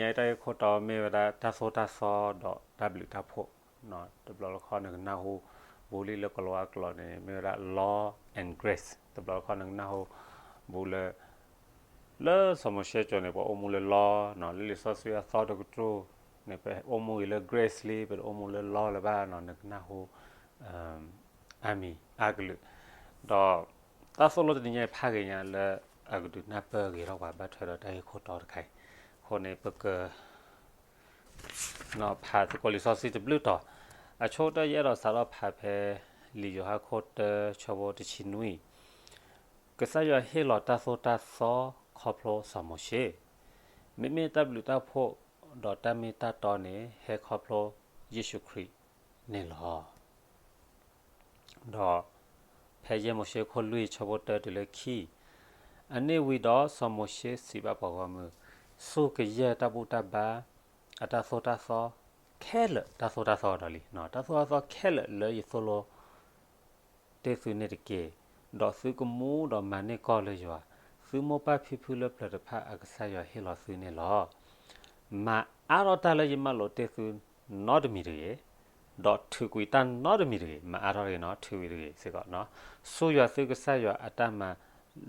တၢ်ဂ့ၢ်ခိၣ်တီမ့ၢ်ဝဲဒၣ်တၢ်သိၣ်တၢ်သီဒီးတၢ်ဘျုးတၢ်ဖှိၣ်, တဘျီတခီၣ်နကနၢ်ဟူဘူးလံလၢကလံးဝါကျိာ်န့ၣ် မ့ၢ်ဝဲဒၣ် law and grace, တဘျီတခီၣ်နကနၢ်ဟူဘူးလၢ လၢစီၤမိၤၡ့ကၠိန့ၣ် ပှၤအိၣ်မူလၢ law, လၢလံာ်စီဆှံအသီတကတြူၢ်န့ၣ် ပအိၣ်မူဂ့ၤလၢ grace လံ, ပတအိၣ်မူလၢ law လၢၤဘၣ်နီၤ, နကနၢ်ဟူ အါမံၤအါကလုာ်, ဒီးတၢ်သိၣ်လိတနံၤညါအံၤဖးဂ့ၤညါလၢအကဒုးနၢ်ပၢၢ်ဂ့ၤထီၣ်ပှၤဘၣ်ထွဲဒီးတၢ်ဂ့ၢ်ခိၣ်တီတခါအံၤ, အဃိန့ၣ်ပက ဖးသကိးလံာ်စီဆှံတဘျုးတီၤ, အဆိကတၢၢ်ယအဲၣ်ဒိးစးထီၣ်ဖးဖဲ လံာ်ယိၤဟၣ်ခိၣ်တၢ ဆၢဖိတဆံနွံ, ကစၢ်ယွၤဟ့ၣ်လီၤတၢ်သိၣ်တၢ်သီခီဖျိစီၤမိၤၡ့, မ့မ့ၢ်တၢ်ဘျုးတၢ်ဖှိၣ်ဒီးတၢ်မ့ၢ်တၢ်တီန့ၣ် ဟဲခီဖျိယ့ၣ်ၡူးခရံာ်န့ၣ်လီၤ. ဒီးဖဲယဲၢ်မိၤၡ့ခိၣ်လွံၢ်ဆၢဖိတၢတုၤလၢခံ, အန့ၣ်ဝံၤဒီးစီၤမိၤၡ့စံးဘၣ်ပှၤဂီၢ်မုၢ်, ဆူကယဲၢ်တၢ်ဘူၣ်တၢ်ဘါ အတၢ်သိၣ်တၢ်သီခဲလၢာ်, တၢ်သိၣ်တၢ်သီဒီးလံ, တၢ်သိၣ်တၢ်သီခဲလၢာ်လၢယသိၣ်လိတ့ၢ်သုန့ၣ်တက့ၢ်, ဒီးသုကမူဒီးမၤန့ၢ်ကီၢ်လၢယွၤ, သုမိၢ်ပၢ်ဖံဖုလၢပျၢၤတဖၣ်အကစၢ်ယွၤဟ့ၣ်လီၤသုန့ၣ်လီၤ. မၤအါထီၣ်တၢ်လၢယမၢလိာ်တ့ၢ်သုနီတမံၤတဂ့ၤ, ဒီးထုးကွံာ်တၢ်နီတမံၤတဂ့ၤ, မၤအါထီၣ်တဂ့ၤနီၤ, ထုးကွံာ်တဂ့ၤစ့ၢ်ကီး, ဆူယွၤသုကစၢ်ယွၤအတၢ်မၤ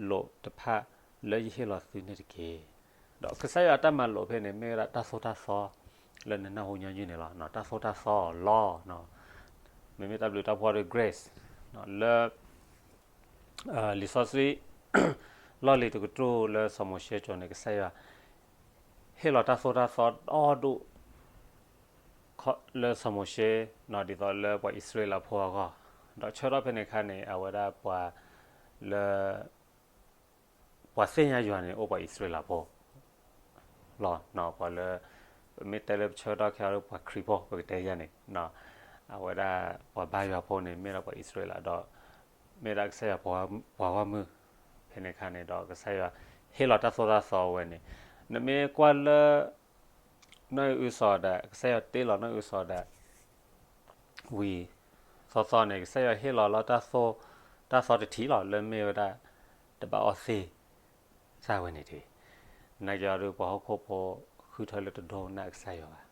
လိာ်တဖၣ်လၢယဟ့ၣ်လီၤသုန့ၣ်တက့ၢ်. ဒီးကစၢ်ယွၤအတၢ်မၤလိာ်ဖဲန့ၣ် မ့ၢ်ဝဲဒၣ်တၢ်သိၣ်တၢ်သီလၢနနၢ်ဟူညီနုၢ်န့ၣ်လီၤ. တၢ်သိၣ်တၢ်သီ law, မ့မ့ၢ်တၢ်ဘျုးတၢ်ဖှိၣ်ဒီး grace, လၢ လံာ်စီဆှံ လီၢ်လံၤတကတြူၢ်လၢစီၤမိၤၡ့ကၠိန့ၣ် ကစၢ်ယွၤ ဟ့ၣ်လီၤတၢ်သိၣ်တၢ်သီဒီဒူၣ် လၢစီၤမိၤၡ့, ဒ်သိးလၢပှၤအံၣ်စရ့လးဖိအဂီၢ်, ဒီးဆၢထီၣ်ဖဲန့ၣ်အခါန့ၣ် အဝဲဒၣ်ပှၤလၢ ပှၤသ့ၣ်ညါယွၤန့ၣ် အိၣ်ပှၤအံၣ်စရ့လးဖိလီၤ. ပှၤလၢ ပမ့ၢ်တဲလၢပဆၢကတီၢ်ခဲအံၤဒီးပှၤခရံာ်ဖိ ပကတဲယၤန့ၣ်, အဝဲဒၣ်ပှၤဘါယွၤဖိန့ၣ် မ့ၢ်ဒၣ်ပှၤအံၣ်စရ့လးဒီး မ့ၢ်ဒၣ်ကစၢ်ယွၤပှၤဂီၢ်မုၢ်, ဖဲန့ၣ်အခါန့ၣ်ဒီး ကစၢ်ယွၤဟ့ၣ်လီၤတၢ်သိၣ်တၢ်သီဝဲန့ၣ်, နမ့ၢ်ကွၢ်လၢ နီၢ်အုစီၤဒၣ်, ကစၢ်ယွၤတ့လီၤနီၢ်အုစီၤဒၣ် ဝံၤသီသီန့ၣ် ကစၢ်ယွၤဟ့ၣ်လီၤလၢတၢ်သိၣ်တၢ်သီတထံၣ်လီၤ လၢမ့ၢ်ဝဲဒၣ် တဘၣ်အီၣ်သ့ၣ်သၣ်ဝဲန့ၣ်တဂ့ၤ. နာ်က့အီၤဒုး ပှၤဟီၣ်ခိၣ်ဖိ ဃုထၢလၢတဒိကနၣ်ကစၢ်ယွၤဘၣ်.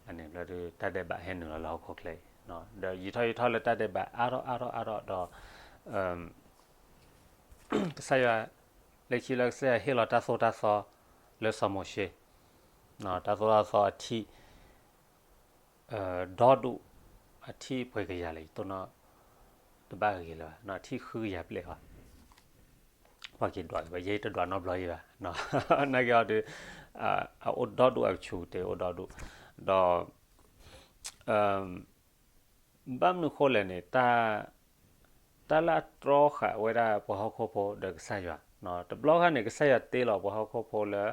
အန့ၣ်ဘျီဒုး တၢ်ဒဲးဘးဟဲနုာ်လီၤလၢဟီၣ်ခိၣ်ချၢအံၤ, ဒီးယံာ်ထီၣ်ယံာ်ထီၣ်လၢတၢ်ဒဲးဘးအါထီၣ်အါထီၣ်အါထီၣ်ဒီး ကစၢ်ယွၤ လၢခံလၢကစၢ်ယွၤဟ့ၣ်လီၤတၢ်သိၣ်တၢ်သီ လၢစီၤမိၤၡ့, တၢ်သိၣ်တၢ်သီအထံၣ် ဒီဒူၣ် အထံၣ်ပှဲၤကယၤလဲၣ် ယတိၢ်နီၣ်တဘၣ်ဂ့ၤလၢၤဘၣ်, အထံၣ်ဃုကယၤဘျဲၣ်ဘၣ်, ပှၤက့ၤဒွးက့ၤဘၣ် ယဲတဒွးနီတဘျီအံၤဘၣ်, နာ်က့အီၤဒုး အအိၣ်ဒီဒူၣ်အကဆူးတ့ၢ်အိၣ်ဒီဒူၣ်, ဒီး ဘၣ်မနုၤဃိလဲၣ်န့ၣ် တၢ်လၢအတြီဃာ်ဝဲဒၣ်ပှၤဟီၣ်ခိၣ်ဖိဒီးကစၢ်ယွၤ, တဘျီခါန့ၣ် ကစၢ်ယွၤတ့လီၤပှၤဟီၣ်ခိၣ်ဖိလၢ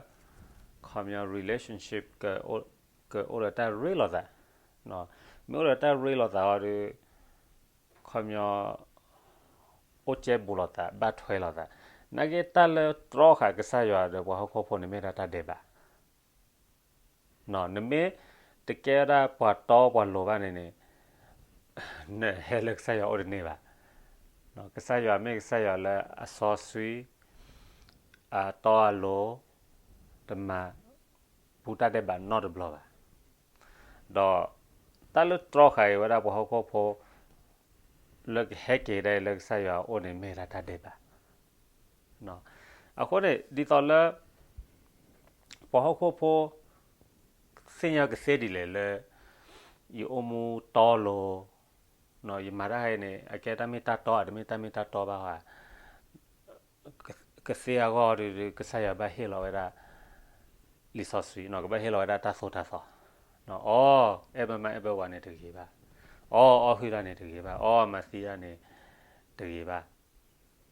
ခီပညီ relationship ကအိၣ်ဒီးတၢ်ရ့လိာ်သး, မ့ၢ်အိၣ်ဒီးတၢ်ရ့လိာ်သးအီၤဒီး ခီပညီ အိၣ်ကဲဘူးလိာ်သး ဘၣ်ထွဲလိာ်သး, နာ်က့တၢ်လၢတြီဃာ်ကစၢ်ယွၤဒီးပှၤဟီၣ်ခိၣ်ဖိန့ၣ် မ့ၢ်ဒၣ်တၢ်ဒဲးဘး နမ့ၢ်တကဲဝဲဒၣ်ပှၤတီပှၤလိၤဘၣ်န့ၣ်န့ၣ် နဟဲလၢကစၢ်ယွၤအိၣ်တန့ၢ်ဘၣ်. ကစၢ်ယွၤမ့ၢ်ကစၢ်ယွၤလၢအစီဆှံ အတီအလိၤ တမၤဘူးတၢ်ဒဲးဘးနီတဘျီဘၣ်. ဒီးတၢ်လၢတြီဃာ်က့ၤဝဲဒၣ်ပှၤဟီၣ်ခိၣ်ဖိ လၢကဟဲက့ၤဒၣ်လၢကစၢ်ယွၤအအိၣ်န့ၣ် မ့ၢ်ဝဲဒၣ်တၢ်ဒဲးဘး. အဃိန့ၣ် ဒ်သိးလၢ ပှၤဟီၣ်ခိၣ်ဖိ သ့ၣ်ညါကသ့ဒ်လဲၣ်လၢ ယအိၣ်မူတီလိၤ, ယမၤတၢ်ဟဲန့ၣ် အကဲတၢ်မ့ၢ်တၢ်တီ အတမ့ၢ်တၢ်မ့ၢ်တၢ်တီဘၣ်ဧါ, ကသ့အဂီၢ်ဒီး ကစၢ်ယွၤဘၣ်ဟ့ၣ်လီၤဝဲဒၣ် လံာ်စီဆှံ, ကဘၣ်ဟ့ၣ်လီၤဝဲဒၣ်တၢ်သိၣ်တၢ်သီ, အီ အဲၣ်ဘၢမါအဲၣ်ဘၢဝၤန့ၣ်တဂ့ၤဘၣ်, အီ အီဟုၣ်တၢ်န့ၣ်တဂ့ၤဘၣ်, အီ မၤသံတၢ်န့ၣ်တဂ့ၤဘၣ်,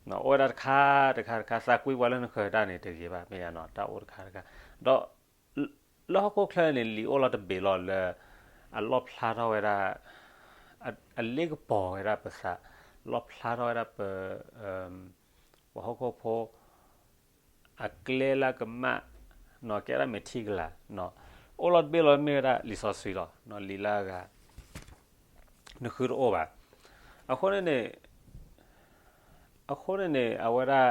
အိၣ်ဝဲဒၣ်တခါတခါတခါ သးကွံပှၤလၢနဃၢၤတၢ်န့ၣ်တဂ့ၤဘၣ်, မ့ၢ်ယါနီၤ တၢ်အိၣ်တခါတခါ, ဒီး လၢဟီၣ်ခိၣ်ချၢန့ၣ် လံာ်အိၣ်လီၤတဘ့ၣ်လီၤလၢ အလီၣ်ဖျါထီၣ်ဝဲဒၣ်, အလ့ကပီၤဝဲဒၣ်ပသး, လီၣ်ဖျါထီၣ်ဝဲဒၣ်ပ ပှၤဟီၣ်ခိၣ်ဖိ အကျဲလၢကမၣ်, ကဲဒၣ်မဲာ်ထံကလၤ, အိၣ်လီၤတဘ့ၣ်လီၤမ့ၢ်ဝဲဒၣ်လံာ်စီဆှံလီၤ, လံာ်လၢအဂၤ နဃုတအိၣ်ဘၣ်. အဃိန့ၣ်န့ၣ်, အဃိန့ၣ်န့ၣ် အဝဲဒၣ်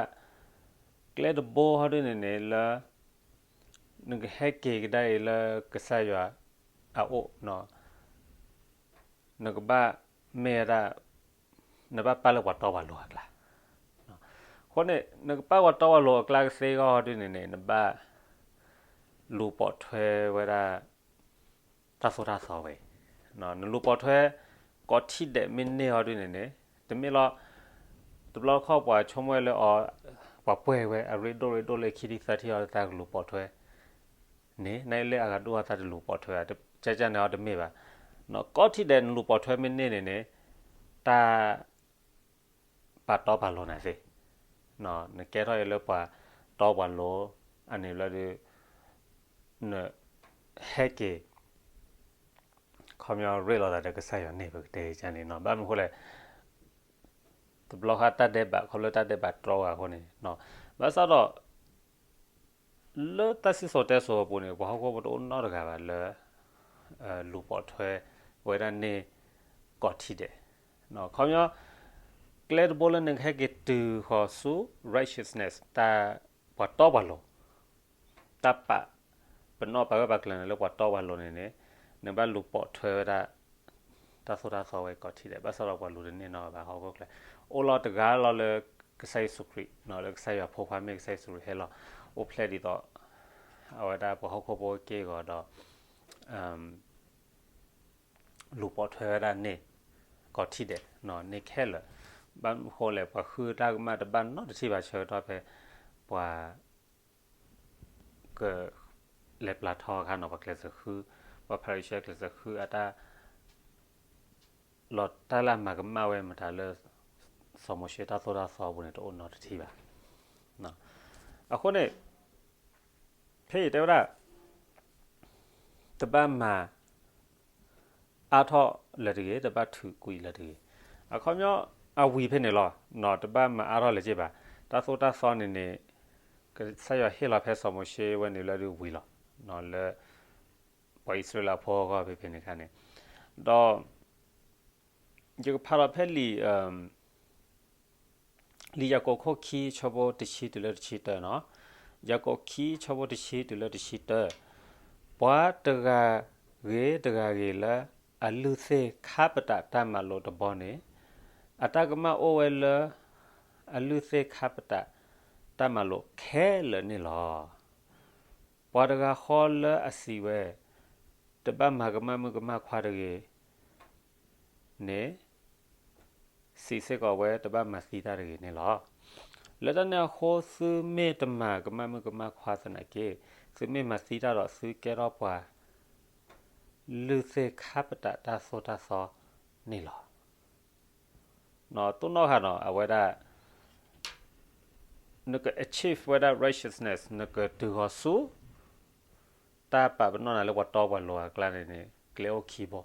ကျဲတဘိဟီဒ်န့ၣ်န့ၣ်လၢ နကဟဲက့ၤကဒါအံၤလၢကစၢ်ယွၤအအိၣ်, နကဘၣ်မ့ၢ်ဝဲဒၣ်, နဘၣ်ပာ်လၢပှၤတီပှၤလိၤအကျါ. အဃိန့ၣ် နကပာ်ပှၤတီပှၤလိၤအကျါကသ့အဂီၢ်ဒ်န့ၣ်န့ၣ် နဘၣ်လူၤပိာ်ထွဲဝဲဒၣ် တၢ်သိၣ်တၢ်သီဝဲအံၤ, နလူၤပိာ်ထွဲ ကိးထံၣ်ဒဲးမ့ၢ်န့ၢ်အီၤဒ်န့ၣ်န့ၣ်, တမ့ၢ်လီၤ, တဘျီတခီၣ်ပှၤဆိကမိၣ်ဝဲလၢအီၤ, ပှၤပှဲၤဝဲအရ့ဒိၣ်ရ့ဒိၣ်လၢခံထံၣ်သၢထံၣ်အီၤ တၢ်ကလူၤပိာ်ထွဲန့ၣ် နလၢအဂၤဒိၣ်အသးတလူၤပိာ်ထွဲ, ကကန့ၣ်အီၤတမ့ၢ်ဘၣ်. ကိးထံၣ်ဒဲးနလူၤပိာ်ထွဲမ့ၢ်န့ၢ်န့ၣ်န့ၣ်, တၢ် ပာ်တီပာ်လိၤနၤသ့, နကဲထီၣ်အံၤလၢပှၤတီပှၤလိၤ, အန့ၣ်လၢဒုး, နဟဲက့ၤ ခီပညီရ့လိာ်သးဒီးကစၢ်ယွၤန့ၣ် ပကတဲကန့ၣ်, ဘၣ်မနုၤအဃိလဲၣ်, တဘျီဃီတၢ်ဒဲးဘး ခီဖျိတၢ်ဒဲးဘးတြီဂၤအဃိန့ၣ်, ဘၣ်ဆၣ်ဒီး လၢတၢ်စံၣ်စိၤတဲစိၤအပူၤန့ၣ် ပှၤဟီၣ်ခိၣ်ဖိတအိၣ်နီတဂၤဘၣ်လၢ လူၤပိာ်ထွဲဝဲဒၣ်န့ၢ်ကိးထံၣ်ဒဲး, ခီပညီ ကျဲတဘိလၢနကဟဲက့ၤတုၤဃီၤဆူ righteousness တၢ်ပှၤတီပှၤလိၤ, တၢ်ပာ်ပနီၣ်ပာ်ဂၢၢ်ပာ်ကျၢၤနၤလၢပှၤတီပှၤလိၤန့ၣ်န့ၣ်, နဘၣ်လူၤပိာ်ထွဲဝဲဒၣ် တၢ်သိၣ်တၢ်သီဝဲကိးထံၣ်ဒဲး, ဘၣ်ဆၣ်ဒီးပှၤလူၤတန့ၢ်နီတဂၤဘၣ်ဟီၣ်ခိၣ်ချၢ, အိၣ်လီၤတဂၤလီၤလၢကစၢ်ယ့ၣ်ၡူးခရံာ်, လၢကစၢ်ယွၤအဖိခွါမ့ၢ်ကစၢ်ယ့ၣ်ၡူးခရံာ်ဟဲလီၤအိၣ်ဖျဲၣ်ဒ်သိး အဝဲဒၣ်ပှၤဟီၣ်ခိၣ်ဖိက့ၢ်ဂီၤဒီး လူၤပိာ်ထွဲဝဲဒၣ်န့ၢ်ကိးထံၣ်ဒဲးန့ၣ်ခဲလၢာ်, ဘၣ်မနုၤအဃိလဲၣ် ပှၤဃုတၢ်ကမၣ်တဘၣ်နီတထံၣ်ဘၣ် ဆၢကတီၢ်ဖဲ ပှၤ က လဲၤပျၢ်ထီအခါန့ၣ် ပှၤကျဲးစၢးဃု, ပှၤဖၤရံၤၡဲကျဲးစၢးဃုအတၢ် လီၤတၢ်လၢအမၤကမၣ်ဝဲမတၤလၢ စီၤမိၤၡ့တၢ်သိၣ်တၢ်သီပူၤန့ၣ် တအိၣ်နီတထံၣ်ဘၣ်. အဃိန့ၣ် ဖဲအံၤတဲဝဲဒၣ် တဘၣ်မၤအါထီၣ်လၢၤတဂ့ၤ, တဘၣ်ထုးကွံာ်လၢၤတဂ့ၤ. အခီပညီ အဝံၤဖဲန့ၣ်လီၤ, တဘၣ်မၤအါထီၣ်လၢၤက့ၤဘၣ်. တၢ်သိၣ်တၢ်သီန့ၣ်န့ၣ် ကစၢ်ယွၤဟ့ၣ်လီၤဖဲစီၤမိၤၡ့ဝဲန့ၣ်လၢဒုးဝံၤလီၤ, လၢ ပှၤအံၣ်စရ့လးဖိအဂီၢ်ဖဲဖဲန့ၣ်အခါန့ၣ်, ဒီး ယကဖးလီၤဖဲလံာ် လံာ်ယၤကိာ်ခိၣ်ခံဆၢဖိတဆံတုၤလၢတဆံတၢနီၤ, ယၤကိာ်ခံဆၢဖိတဆံတုၤလၢတဆံတၢ, ပှၤတဂၤဂ့ၤတဂၤဂ့ၤလၢအလုၢ်သ့ၣ်ခါပတာ်တၢ်မၤလိာ်တဘီန့ၣ်, အတၢ်ကမၣ်အိၣ်ဝဲလၢ အလုၢ်သ့ၣ်ခါပတာ်တၢ်မၤလိာ်ခဲလၢာ်န့ၣ်လီၤ. ပှၤတဂၤဃီလၢအစံးဝဲ, တဘၣ်မၤကမၣ်မုၣ်ကမၣ်ခွါတဂ့ၤန့ၣ်, စံးစ့ၢ်ကီးဝဲတဘၣ်မၤသံတၢ်တဂ့ၤန့ၣ်လီၤ. လၢတၢ်န့ၣ်အဃိ သုမ့ၢ်တမၤကမၣ်မုၣ်ကမၣ်ခွါသနာ်က့, သုမ့ၢ်မၤသံတၢ်ဒီးသုကဲထီၣ်ပှၤ လုၢ်သ့ၣ်ခါပတာ်တၢ်သိၣ်တၢ်သီန့ၣ်လီၤ. တိၢ်နီၣ်ဃာ်နီၤ အဝဲဒၣ် နက achieve ဝဲဒၣ် righteousness နကတုၤဃီၤဆူ တၢ်ပာ်ပနီၣ်နၤလၢပှၤတီပှၤလိၤအကျါန့ၣ်န့ၣ် ကျဲအိၣ်ခံဘိ.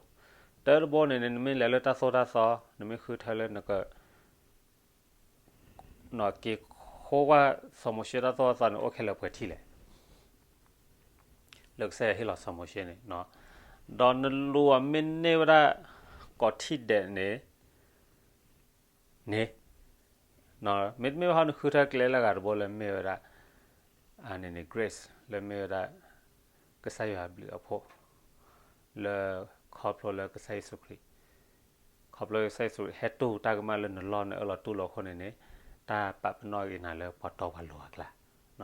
တၢတဘိန့ၣ်န့ၣ် နမ့ၢ်လဲၤလၢတၢ်သိၣ်တၢ်သီ နမ့ၢ်ဃုထၢလၢနက က့ၤဃိကွၢ်စီၤမိၤၡ့တၢ်သိၣ်တၢ်သီန့ၣ် အိၣ်ခဲလၢာ်ပှဲၤထံၣ်လဲၣ် လၢကစၢ်ယွၤဟ့ၣ်လီၤစီၤမိၤၡ့န့ၣ်, ဒီးနလူၤအီၤမ့ၢ်န့ၢ်ဝဲဒၣ် ကိးထံၣ်ဒဲးန့ၣ် န့ၣ်, မ့တမ့ၢ်ဘၣ်ဟီ နဃုထၢကျဲလၢအဂၤတဘိလၢမ့ၢ်ဝဲဒၣ် အန့ၣ်န့ၣ် grace လၢမ့ၢ်ဝဲဒၣ် ကစၢ်ယွၤအဘျုးအဖှိၣ် လၢခီဖျိလၢကစၢ်ယ့ၣ်ၡူးခရံာ်, ခီဖျိကစၢ်ယ့ၣ်ၡူးခရံာ်ဟဲတူၢ်တၢ်ကမၣ်လၢနလီၢ်နအၢၣ်လီၤတူၢ်လိာ်အဃိန့ၣ်န့ၣ်, တၢ်ပာ်ပနီၣ်က့ၤနၤလၢပှၤတီပှၤလိၤအကျါ,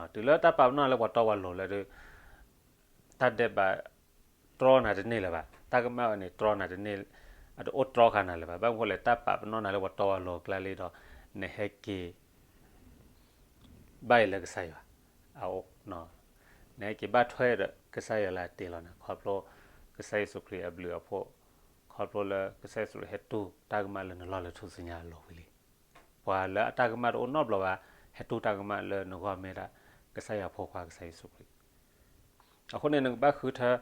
တုၤလၢတၢ်ပာ်ပနီၣ်လၢပှၤတီပှၤလိၤလၢဒုး တၢ်ဒဲးဘးတြီနၤတန့ၢ်လၢၤဘၣ်, တၢ်ကမၣ်ဝဲန့ၣ်တြီနၤတန့ၢ်, အတအိၣ်တြီဃာ်နၤလၢၤဘၣ်. ဘၣ်မနုၤအဃိလဲၣ် တၢ်ပာ်ပနီၣ်နၤလၢပှၤတီပှၤလိၤအကျါလံဒီး နဟဲက့ၤ ဘၣ်အံၤလၢကစၢ်ယွၤအအိၣ်, နဟဲက့ၤဘၣ်ထွဲဒီးကစၢ်ယွၤလၢအတ့လီၤနၤ ခီဖျိ ကစၢ်ယ့ၣ်ၡူးခရံာ်အဘျုးအဖှိၣ်, ခီဖျိလၢကစၢ်ယ့ၣ်ၡူးခရံာ်ဟဲတူၢ်တၢ်ကမၣ်လၢနလီၢ်လၢထူၣ်စုညါအလိၤဝံၤလံ. ပှၤလၢအတၢ်ကမၣ်တအိၣ်နီတဘျီဘၣ် ဟဲတူၢ်တၢ်ကမၣ်လၢနဂီၢ်မ့ၢ်ဒၣ် ကစၢ်ယွၤဖိခွါကစၢ်ယ့ၣ်ၡူးခရံာ်. အဃိန့ၣ် နကဘၣ်ဃုထၢ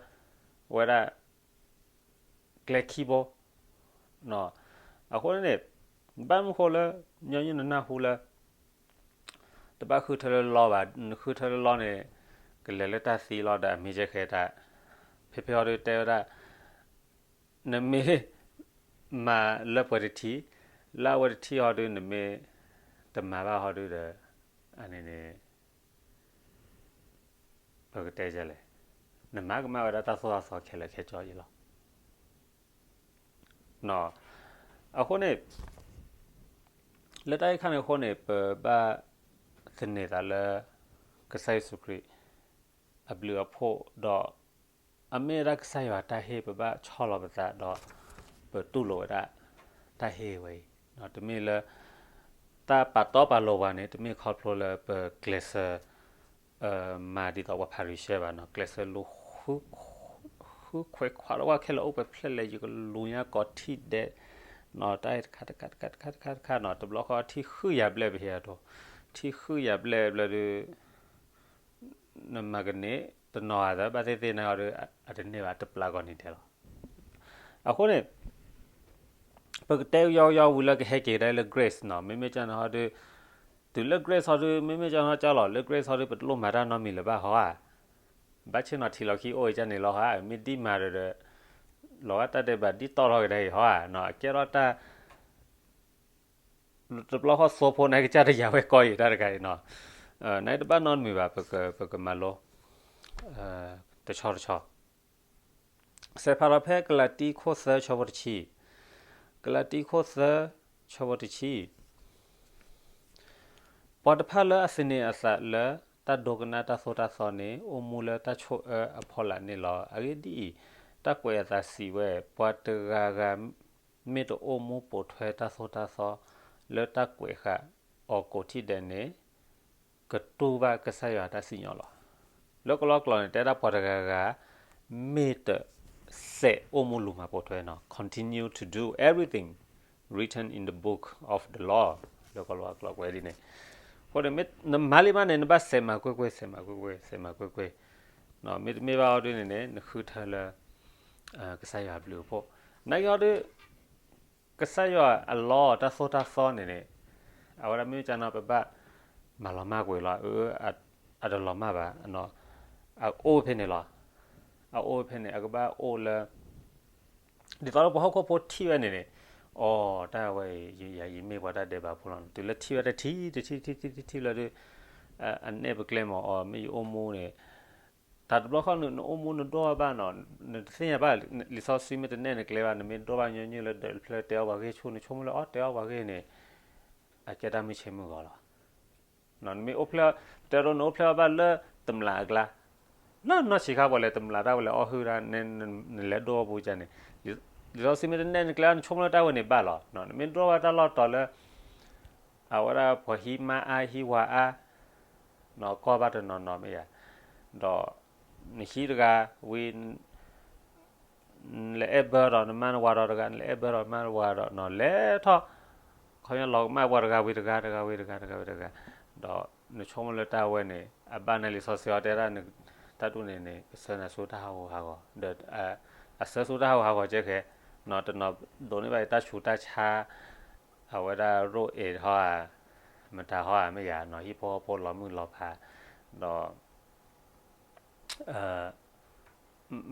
ဝဲဒၣ် ကျဲခံဘိ, အဃိန့ၣ် ဘၣ်မနုၤအဃိလၢ ညီနုၢ်နနၢ်ဟူလၢ တဘၣ်ဃုထၢလၢလီဘၣ်, နဃုထၢလၢလီန့ၣ် ကလဲၤလၢတၢ်သံလီၤဒီးအမ့ၢ်ကဲဃဲတၢ်, ဖဲဖဲဟီဒုးတဲဝဲဒၣ် နမ့ၢ်မၤလၢပှဲၤတထံၣ်, လၢအဝဲတထံၣ်ဟီဒုး နမ့ၢ်တမၤဘၣ်ဟီဒုးဒီး အန့ၣ်န့ၣ် ပကတဲလဲၣ်, နမၤကမၣ်ဝဲဒၣ်တၢ်သိၣ်တၢ်သီခဲလၢာ်ခဲဆ့အံၤလီၤ. အဃိန့ၣ် လၢတၢ်အံၤခါန့ၣ်အဃိန့ၣ် ပဘၣ်သန့ၤသးလၢ ကစၢ်ယ့ၣ်ၡူးခရံာ် အဘျုးအဖှိၣ်ဒီး အမ့ၢ်ဝဲဒၣ်ကစၢ်ယွၤတၢ်ဟ့ၣ် ပဘၣ်ဆီၣ်လီၤပသးဒီး ပတူၢ်လိာ်ဝဲဒၣ် တၢ်ဟ့ၣ်ဝဲအံၤ, တမ့ၢ်လၢ တၢ်ပာ်တီပာ်လိၤပှၤန့ၣ် တမ့ၢ်ခီဖျိလၢပကျဲးစၢး မၤဒ်သိးပှၤဖၤရံၤၡဲဘၣ်နီၤ, ကျဲးစၢးလူၤ ဃုခွဲးခွးလၢဝဲခဲလၢာ်အိၣ်ပှဲၤဖျဲၣ်လဲၣ် ယကလူၤညါကိးထံၣ်ဒဲး, တၢ်တခါတခါတခါတခါတခါတခါနီၤ, တဘျီဃီထံၣ်ဃုယၤဘျဲၣ်ပဟ့ၣ်အဒိ, ထံၣ်ဃုယၤဘျဲၣ်ဘျဲၣ်ဒုး နမၤကန့ၢ်တနီၤဂၤသၢ ဘၣ်သ့ၣ်သ့ၣ်န့ၣ်အီၤဒီး အတန့ၢ်ဘၣ်တပျၢ်ကီၢ်န့ၣ်ဒဲးလီၤ. အဃိန့ၣ် ပကတဲကယီကယီဝံၤလၢကဟဲက့ၤကဒါလၢ grace နီၤ, မ့မ့ၢ်ကန့ၣ်ဟီဒီး တုၤလၢ grace ဟီဒီး မ့မ့ၢ်ကန့ၣ်ဟီကၢ်လီၤ လၢ grace ဟီဒီး ပတလိၣ်မၤတၢ်နီတမံၤလၢၤဘၣ်ဟီဧါ, ဘၣ်ဆ့ၣ်နီၤထံးလီၤခံအိၣ်အံၤကန့ၣ်လီၤဟီဧါ, မ့ၢ်ဒ်မၤဒီး လီၤဂာ်တၢ်ဒဲးဘးဒ်တီၢ်ထီၣ်ကဒါအံၤဟီဧါ, အကဲထီၣ်တၢ် တဘျီဃီသိဖိန့ၣ်ကစၢ်တယာ်ဝဲကီၢ်အံၤတၢ်တခါအံၤနီၤ, နတဘၣ်နီတမံၤဘၣ်, ပကမၤလိ တဆီတဆီ စဲးဖးထီၣ်ဖဲကလၤတံခိၣ်သၢဆၢဖိတဆံ, ကလၤတံခိၣ်သၢဆၢဖိတဆံ, ပှၤတဖၣ်လၢအသန့ၤအသးလၢ တၢ်ဒိကနၣ်တၢ်သိၣ်တၢ်သီန့ၣ် အိၣ်မူလၢတၢ်ဆိၣ်အၢအဖီလာ်န့ၣ်လီၤ. အဂ့ၢ်ဒ်အံၤ, တၢ်ကွဲးအသးစံးဝဲ, ပှၤတဂၤဂၤ မ့ၢ်တအိၣ်မူပိာ်ထွဲတၢ်သိၣ်တၢ်သီ လၢတၢ်ကွဲးဃာ်အီၤကိးထံၣ်ဒဲးန့ၣ် ကတူၢ်ဘၣ်ကစၢ်ယွၤတၢ်စံၣ်ညီၣ်လီၤ. လၢကလီကလီန့ၣ် တဲဒၣ်ပှၤတဂၤဂၤ မ့ၢ်တစဲးအိၣ်မူလူၤမၤပိာ်ထွဲနီၤ, continue to do everything written in the book of the law လၢကလီကလီကွဲးဒ်န့ၣ်, အဃိန့ၣ် နမၤလံမးန့ၣ် နဘၣ်စဲးမၤကွ့ၢ်ကွ့ၢ် စဲးမၤကွ့ၢ်ကွ့ၢ် စဲးမၤကွ့ၢ်ကွ့ၢ်, မ့တမ့ၢ်ဘၣ်အီၤဒ်န့ၣ်န့ၣ် နဃုထၢလၢ ကစၢ်ယွၤအဘျုးအဖှိၣ်, နာ်က့ၤအီၤဒ် ကစၢ်ယွၤအလီတၢ်သိၣ်တၢ်သီန့ၣ်န့ၣ်, အဝဲဒၣ်မ့ၢ်ကန့ၣ် ပဘၣ်မၤလီၤမၢ်ကွံာ်လီၤ, အတလီၤမၢ်ဘၣ်, အအိၣ်ဖဲန့ၣ်လီၤ, အအိၣ်ဖဲန့ၣ် အကဘၣ်အိၣ်လၢ ဒ်သိးလၢပှၤဟီၣ်ခိၣ်ဖိထံၣ်ဝဲန့ၣ်န့ၣ်, အိ တၢ်ဝဲအံၤ ယၤယမ့ၢ်ပှၤတၢ်ဒဲးဘးဖိလီၤ, တုၤလၢထံၣ်ဝဲတထံၣ် တထံၣ် တထံၣ် တထံၣ် တထံၣ်လၢဒုး အနဲၣ်ပကျဲမး အိ မ့ၢ်ယအိၣ်မူန့ၣ် တၢ်တဘျီဃီ နအိၣ်မူနဒိၣ်ဘၣ်နီၤ, နတသ့ၣ်ညါဘၣ်, လံာ်စီဆှံမ့ၢ်တနဲၣ်နကျဲဘၣ် နမ့ၢ်ဒိၣ်ဘၣ်ညီနုၢ်လၢဒၢးတဖျၢၣ်တဲအီၣ်ပှၤဂ့ၢ်ဆူၣ် နဆိကမိၣ်လၢအီၣ်တဲအီၣ်ပှၤဂ့ၢ်န့ၣ်, အကဲတၢ်မုၢ်ဆ့ၣ်မုၢ်ဂီၤလီၤ. နမ့ၢ်အိၣ်ဖျဲၣ်, ပတဲဒိ နအိၣ်ဖျဲၣ်အီၣ်ဘၣ်လၢတမျးအကျါ, လၢနီၢ်ဆံးခါပှၤလဲၤတမျးတၢ်ဝဲလဲၤအီၣ်ဟုၣ်ဒၣ်, နလဲၤဒိၣ်အီၣ်ပူၤကန့ၣ်, လံာ်စီဆှံမ့ၢ်တနဲၣ်နကျဲ နဆိကမိၣ်လၢတၢ်ဝဲန့ၣ်ဘၣ်လီၤ. နမ့ၢ်ဒိၣ်ဘၣ်တၢ်လီၢ်တီၤလၢ အဝဲဒၣ်ပှၤဟံးမါအါဟံးဝၤအါ, ကီၢ်ဘၣ်တနီၤနီၤမ့ၢ်ယၤ, ဒီးနဟံးတဂၤဝံၤ နလဲၤအဲၣ်ဘၢဒီးနမါနဝၤဒီးတဂၤ, နလဲၤအဲၣ်ဘၢဒီးနမါနဝၤဒီး နလဲၤထီၣ်, ခီပညီလီၤကမၣ်ပှၤတဂၤဝံၤတဂၤ တဂၤဝံၤတဂၤ တဂၤဝံၤတဂၤ, ဒီးနဆိကမိၣ်လၢတၢ်ဝဲန့ၣ် အဘၣ်န့ၣ်လံာ်စီဆှံအီၤတဲဒၣ်, တၢ်ဒ်န့ၣ်န့ၣ် ကဆှၢနၤဆူတၢ်ဟးဂူာ်ဟးဂီၤ, ဒီးအဆှၢဆူတၢ်ဟးဂူာ်ဟးဂီၤကဲခဲ, တနီၤဒိးန့ၢ်ဘၣ်တၢ်ဆူးတၢ်ဆါ, အဝဲဒၣ်ရိၣ်အဲးဟီဧါ, မတၤဟီဧါမ့ၢ်ယၤနီၤ, ဟံၣ်ဖိဃီဖိလီၤမုၢ်လီၤဖး, ဒီး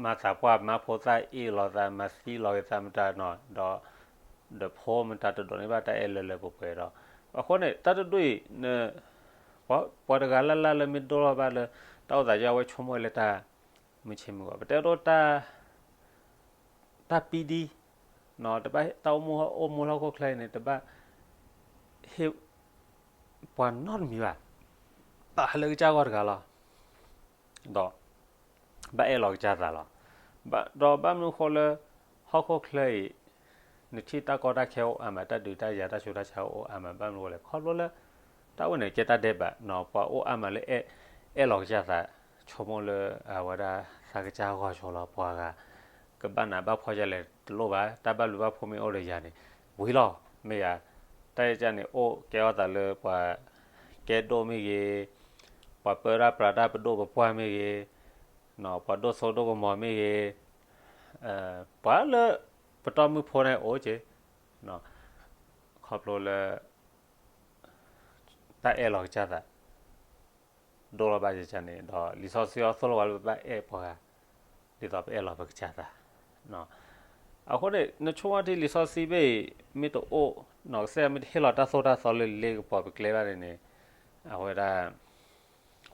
မၤသးပှၢ်မၤဖိသၣ်အ့ၣ်လိာ်သး မၤသံလီၤက့ၤသးမတၤနီၤ, ဒီး ဒီးဖိမတၤတဒိးန့ၢ်ဘၣ်တၢ်အဲၣ်လၢလၢပှဲၤပှဲၤဒီး, အဃိန့ၣ် တၢ်တဒူၣ်အံၤ ပှၤတဂၤလၢ်လၢ်လၢမ့ၢ်ဒိၣ်ထီၣ်ဘၣ်လၢ တၢ်အိၣ်သးယဝဲဆိကမိၣ်ဝဲလၢတၢ် မုၢ်ဆ့ၣ်မုၢ်ဂီၤ, ပတဲဒိတၢ် တၢ်ပံဒံ, တဘၣ်တၢ်အိၣ်မူအိၣ်မူလၢဟီၣ်ခိၣ်ချၢအံၤန့ၣ် တဘၣ်ဟ့ၣ်ပှၤနီတမံၤဘၣ်, ဘၣ်ဟးလၢကစၢ်ဂီၢ်တဂၤလီၤ. ဒီး ဘၣ်အဲၣ်လီၤကစၢ်သးလီၤ. ဒီးဘၣ်မနုၤဃိလၢ ဟီၣ်ခိၣ်ချၢအံၤ နထံၣ်တၢ်ကီတၢ်ခဲအိၣ်အါမး, တၢ်ဒုးတၢ်ယၤတၢ်ဆူးတၢ်ဆါအိၣ်အါမး, ဘၣ်မနုၤဃိလဲၣ်, ခီဖျိလၢ တၢ်ဝဲန့ၣ်ကဲတၢ်ဒဲးဘးနီၤ, ပှၤအိၣ်အါမးလၢ အဲၣ်လီၤကစၢ်သး, ဆိကမိၣ်လၢအဝဲဒၣ်သးကစၢ်ဂီၢ်ဆိလီၤ, ပှၤဂၤ ကဘၣ်နးဘၣ်ဖှီၣ်ဒ်လဲၣ်တလိၣ်ဘၣ်, တၢ်ဘၣ်ဘျုးဘၣ်ဖှိၣ်မ့ၢ်အိၣ်ဒီးယၤန့ၣ် ဝံၤလီၤ, မ့ၢ်ယၤ, တၢ်အံၤန့ၣ် အိၣ်ကဲထီၣ်သးလၢပှၤကဲဒိၣ်မ့ၢ်ဂ့ၤ, ပှၤပၢတၢ်ပြးတၢ်ပဒိၣ်ပပှၢ်မ့ၢ်ဂ့ၤ, ပှၤဒိၣ်စိဒိၣ်ကမီၤမ့ၢ်ဂ့ၤ, ပှၤလၢပတီၢ်မုၢ်ဖိန့ၣ်အိၣ်က့ၤ, ခီဖျိလၢ တၢ်အဲၣ်လီၤကစၢ်သး ဒိၣ်လီၤဘၣ်ကစၢ်န့ၣ်, ဒီးလံာ်စီဆှံအီၤသိၣ်လိဝဲလၢပဘၣ်အဲၣ်ပှၤဂၤ ဒ်သိးပအဲၣ်လီၤပကစၢ်သး. အဃိန့ၣ် နဆိကမိၣ်ထံလံာ်စီဆှံဘ့ၣ်အံၤ မ့ၢ်တအိၣ်, ကစၢ်ယွၤမ့ၢ်တဟ့ၣ်လီၤတၢ်သိၣ်တၢ်သီလၢလ့ကပီၤပကျဲဘၣ်န့ၣ်န့ၣ်, အဝဲဒၣ်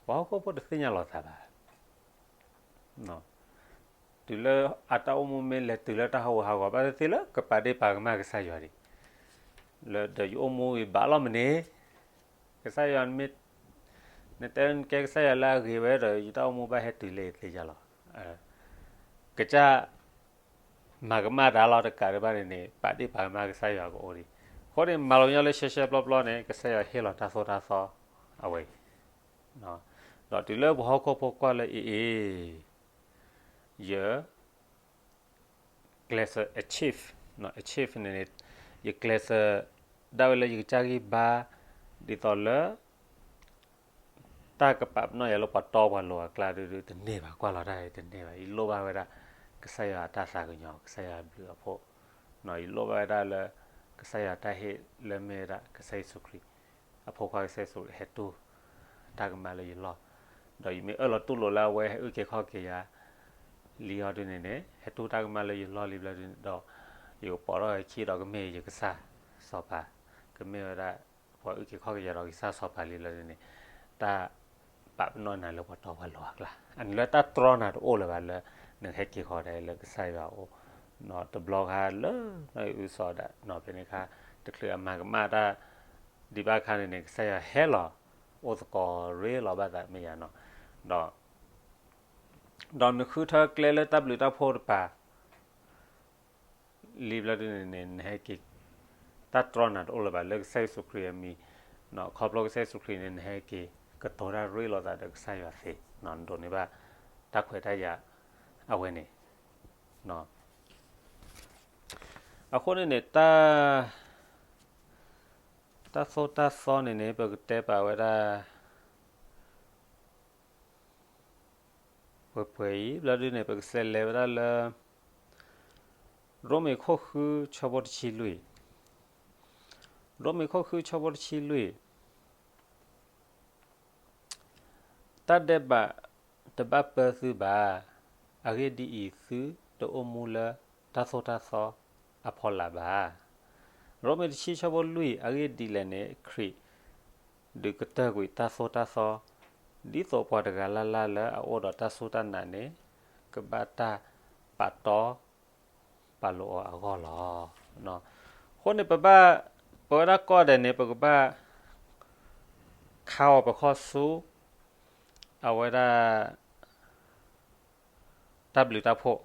ပှၤဟီၣ်ခိၣ်ဖိတသ့ၣ်ညါလီၤသးဘၣ်. တုၤလၢအတၢ်အိၣ်မူမ့ၢ်လဲၤတုၤလၢတၢ်ဟးဂူာ်ဟးဂီၤဘၣ်သ့ၣ်သ့ၣ်လၢ ကပာ်ဒ့ၣ်ပာ်ကမၣ်ကစၢ်ယွၤဒံး, လၢဒီးယအိၣ်မူဂံၢ်ဘါလီၤမ့ၢ်န့ၣ်, ကစၢ်ယွၤမ့ၢ်, နတဲနကဲကစၢ်ယွၤလၢအဂ့ၤဝဲဒီး ယတၢ်အိၣ်မူဘၣ်ဟဲတုၤလၢယသ့ယၤလီၤ. ကစၢ် မၤကမၣ်တၢ်လီၤတကးဒံးဘၣ်န့ၣ်န့ၣ် ပာ်ဒ့ၣ်ပာ်ကမၣ်ကစၢ်ယွၤကအိၣ်ဒံး. အဃိန့ၣ် မၤလီၤညီလၢရှဲရှဲပျီပျီန့ၣ် ကစၢ်ယွၤဟ့ၣ်လီၤတၢ်သိၣ်တၢ်သီအဝဲအံၤ, ဒီးတုၤလၢပဟီၣ်ခိၣ်ဖိကွၢ်လၢအံၤအံၤ, ယ ကျဲးစၢး achieve, achieve န့ၣ်န့ၣ် ယကျဲးစၢးဒၣ်ဝဲလၢယကစၢ်ဂံၢ်ဘါ, ဒ်သိးလၢ တၢ်ကပာ်ပနီၣ်ယၤလၢပှၤတီပှၤလိၤအကျါဒုဒုတန့ၢ်ဘၣ်, ကွၢ်လီၤတၢ်တန့ၢ်ဘၣ်. ယလိၣ်ဘၣ်ဝဲဒၣ် ကစၢ်ယွၤအတၢ်သးကညီၤ, ကစၢ်ယွၤအဘျုးအဖှိၣ်, ယလိၣ်ဘၣ်ဝဲဒၣ်လၢ ကစၢ်ယွၤအတၢ်ဟ့ၣ်လၢမ့ၢ်ဝဲဒၣ်ကစၢ်ယ့ၣ်ၡူးခရံာ်, အဖိခွါကစၢ်ယ့ၣ်ၡူးခရံာ်ဟဲတူၢ်တၢ်ကမၣ်လၢယလီၢ်, ဒီးယမ့ၢ်အၢၣ်လီၤတူၢ်လိာ်လၢအဝဲဟဲအုၣ်က့ၤခီၣ်က့ၤယၤ လံအီၤဒုန့ၣ်န့ၣ် ဟဲတူၢ်တၢ်ကမၣ်လၢယလီၢ်လံဘျီဒုန့ၣ်ဒီး ယကပိာ်ထီၣ်ဝဲခံဒီးကမ့ၢ်ယကစၢ်စီၤပၤ, ကမ့ၢ်ဝဲဒၣ် ပှၤအုၣ်က့ၤခီၣ်က့ၤယၤဒီးကစၢ်စီၤပၤလံလၢန့ၣ်, တၢ်ပာ်ပနီၣ်နၤလၢပှၤတီပှၤလိၤအကျါ, အန့ၣ်လၢတၢ်တြီနၤတအိၣ်လၢၤဘၣ်လၢ နကဟဲက့ၤဃီၤဒၣ်လၢကစၢ်ယွၤအအိၣ်, တဘျီခါလၢအုၣ်စီၤဒၣ်နီၤဖဲန့ၣ်ခါ, တချုးအမၤကမၣ်တၢ်ဒံးဘၣ်ခါန့ၣ်န့ၣ် ကစၢ်ယွၤဟဲလီၤ အိၣ်သကိးရ့လီၤဘၣ်သးမ့ၢ်ယၤနီၤ, ဒီး ဒီးနဃုထၢကျဲလၢတၢ်ဘျုးတၢ်ဖှိၣ်တပၤ လံဘျီဒုန့ၣ်န့ၣ် နဟဲက့ၤ တၢ်တြီနၤတအိၣ်လၢၤဘၣ်လၢကစၢ်ယ့ၣ်ၡူးခရံာ်အမံၤ, ခီဖျိကစၢ်ယ့ၣ်ၡူးခရံာ်န့ၣ် နဟဲက့ၤကတိၤတၢ်ရ့လိာ်သးဒီးကစၢ်ယွၤသ့, နဒိးန့ၢ်ဘၣ်တၢ်ခွဲးတၢ်ယာ်အဝဲန့ၣ်, အဃိန့ၣ်န့ၣ် တၢ် တၢ်သိၣ်တၢ်သီန့ၣ်န့ၣ် ပကတဲပာ်ဝဲဒၣ် ပှဲၤပှဲၤအံၤ ဘျီဒုန့ၣ် ပကစးလဲၤဝဲဒၣ်လၢ ရိမ့ၤခိၣ်ဃုဆၢဖိတဆံလွံၢ်, ရိမ့ၤခိၣ်ဃုဆၢဖိတဆံလွံၢ်, တၢ်ဒဲးဘးတဘၣ်ပၢသုဘၣ်, အဂ့ၢ်ဒ်အံၤ, သုတအိၣ်မူလၢတၢ်သိၣ်တၢ်သီအဖီလာ်ဘၣ်. ရိမ့ၤတဆံဆၢဖိလွံၢ်, အဂ့ၢ်ဒ်လဲၣ်န့ၣ် ခရံာ်ဒုးကတၢၢ်ကွံာ်တၢ်သိၣ်တၢ်သီ, ဒ်သိးပှၤတဂၤလၢ်လၢ်လၢအအိၣ်ဒီးတၢ်စူၢ်တၢ်နာ်န့ၣ် ကဘၣ်တၢ်ပာ်တီပာ်လိၤအီၤအဂီၢ်လီၤ. အဃိန့ၣ် ပဘၣ် ပဝဲဒၣ်ကိးဂၤဒဲးန့ၣ် ပကဘၣ် ခါအီၤပခီၣ်ဆူ အဝဲဒၣ် တၢ်ဘျုးတၢ်ဖှိၣ်,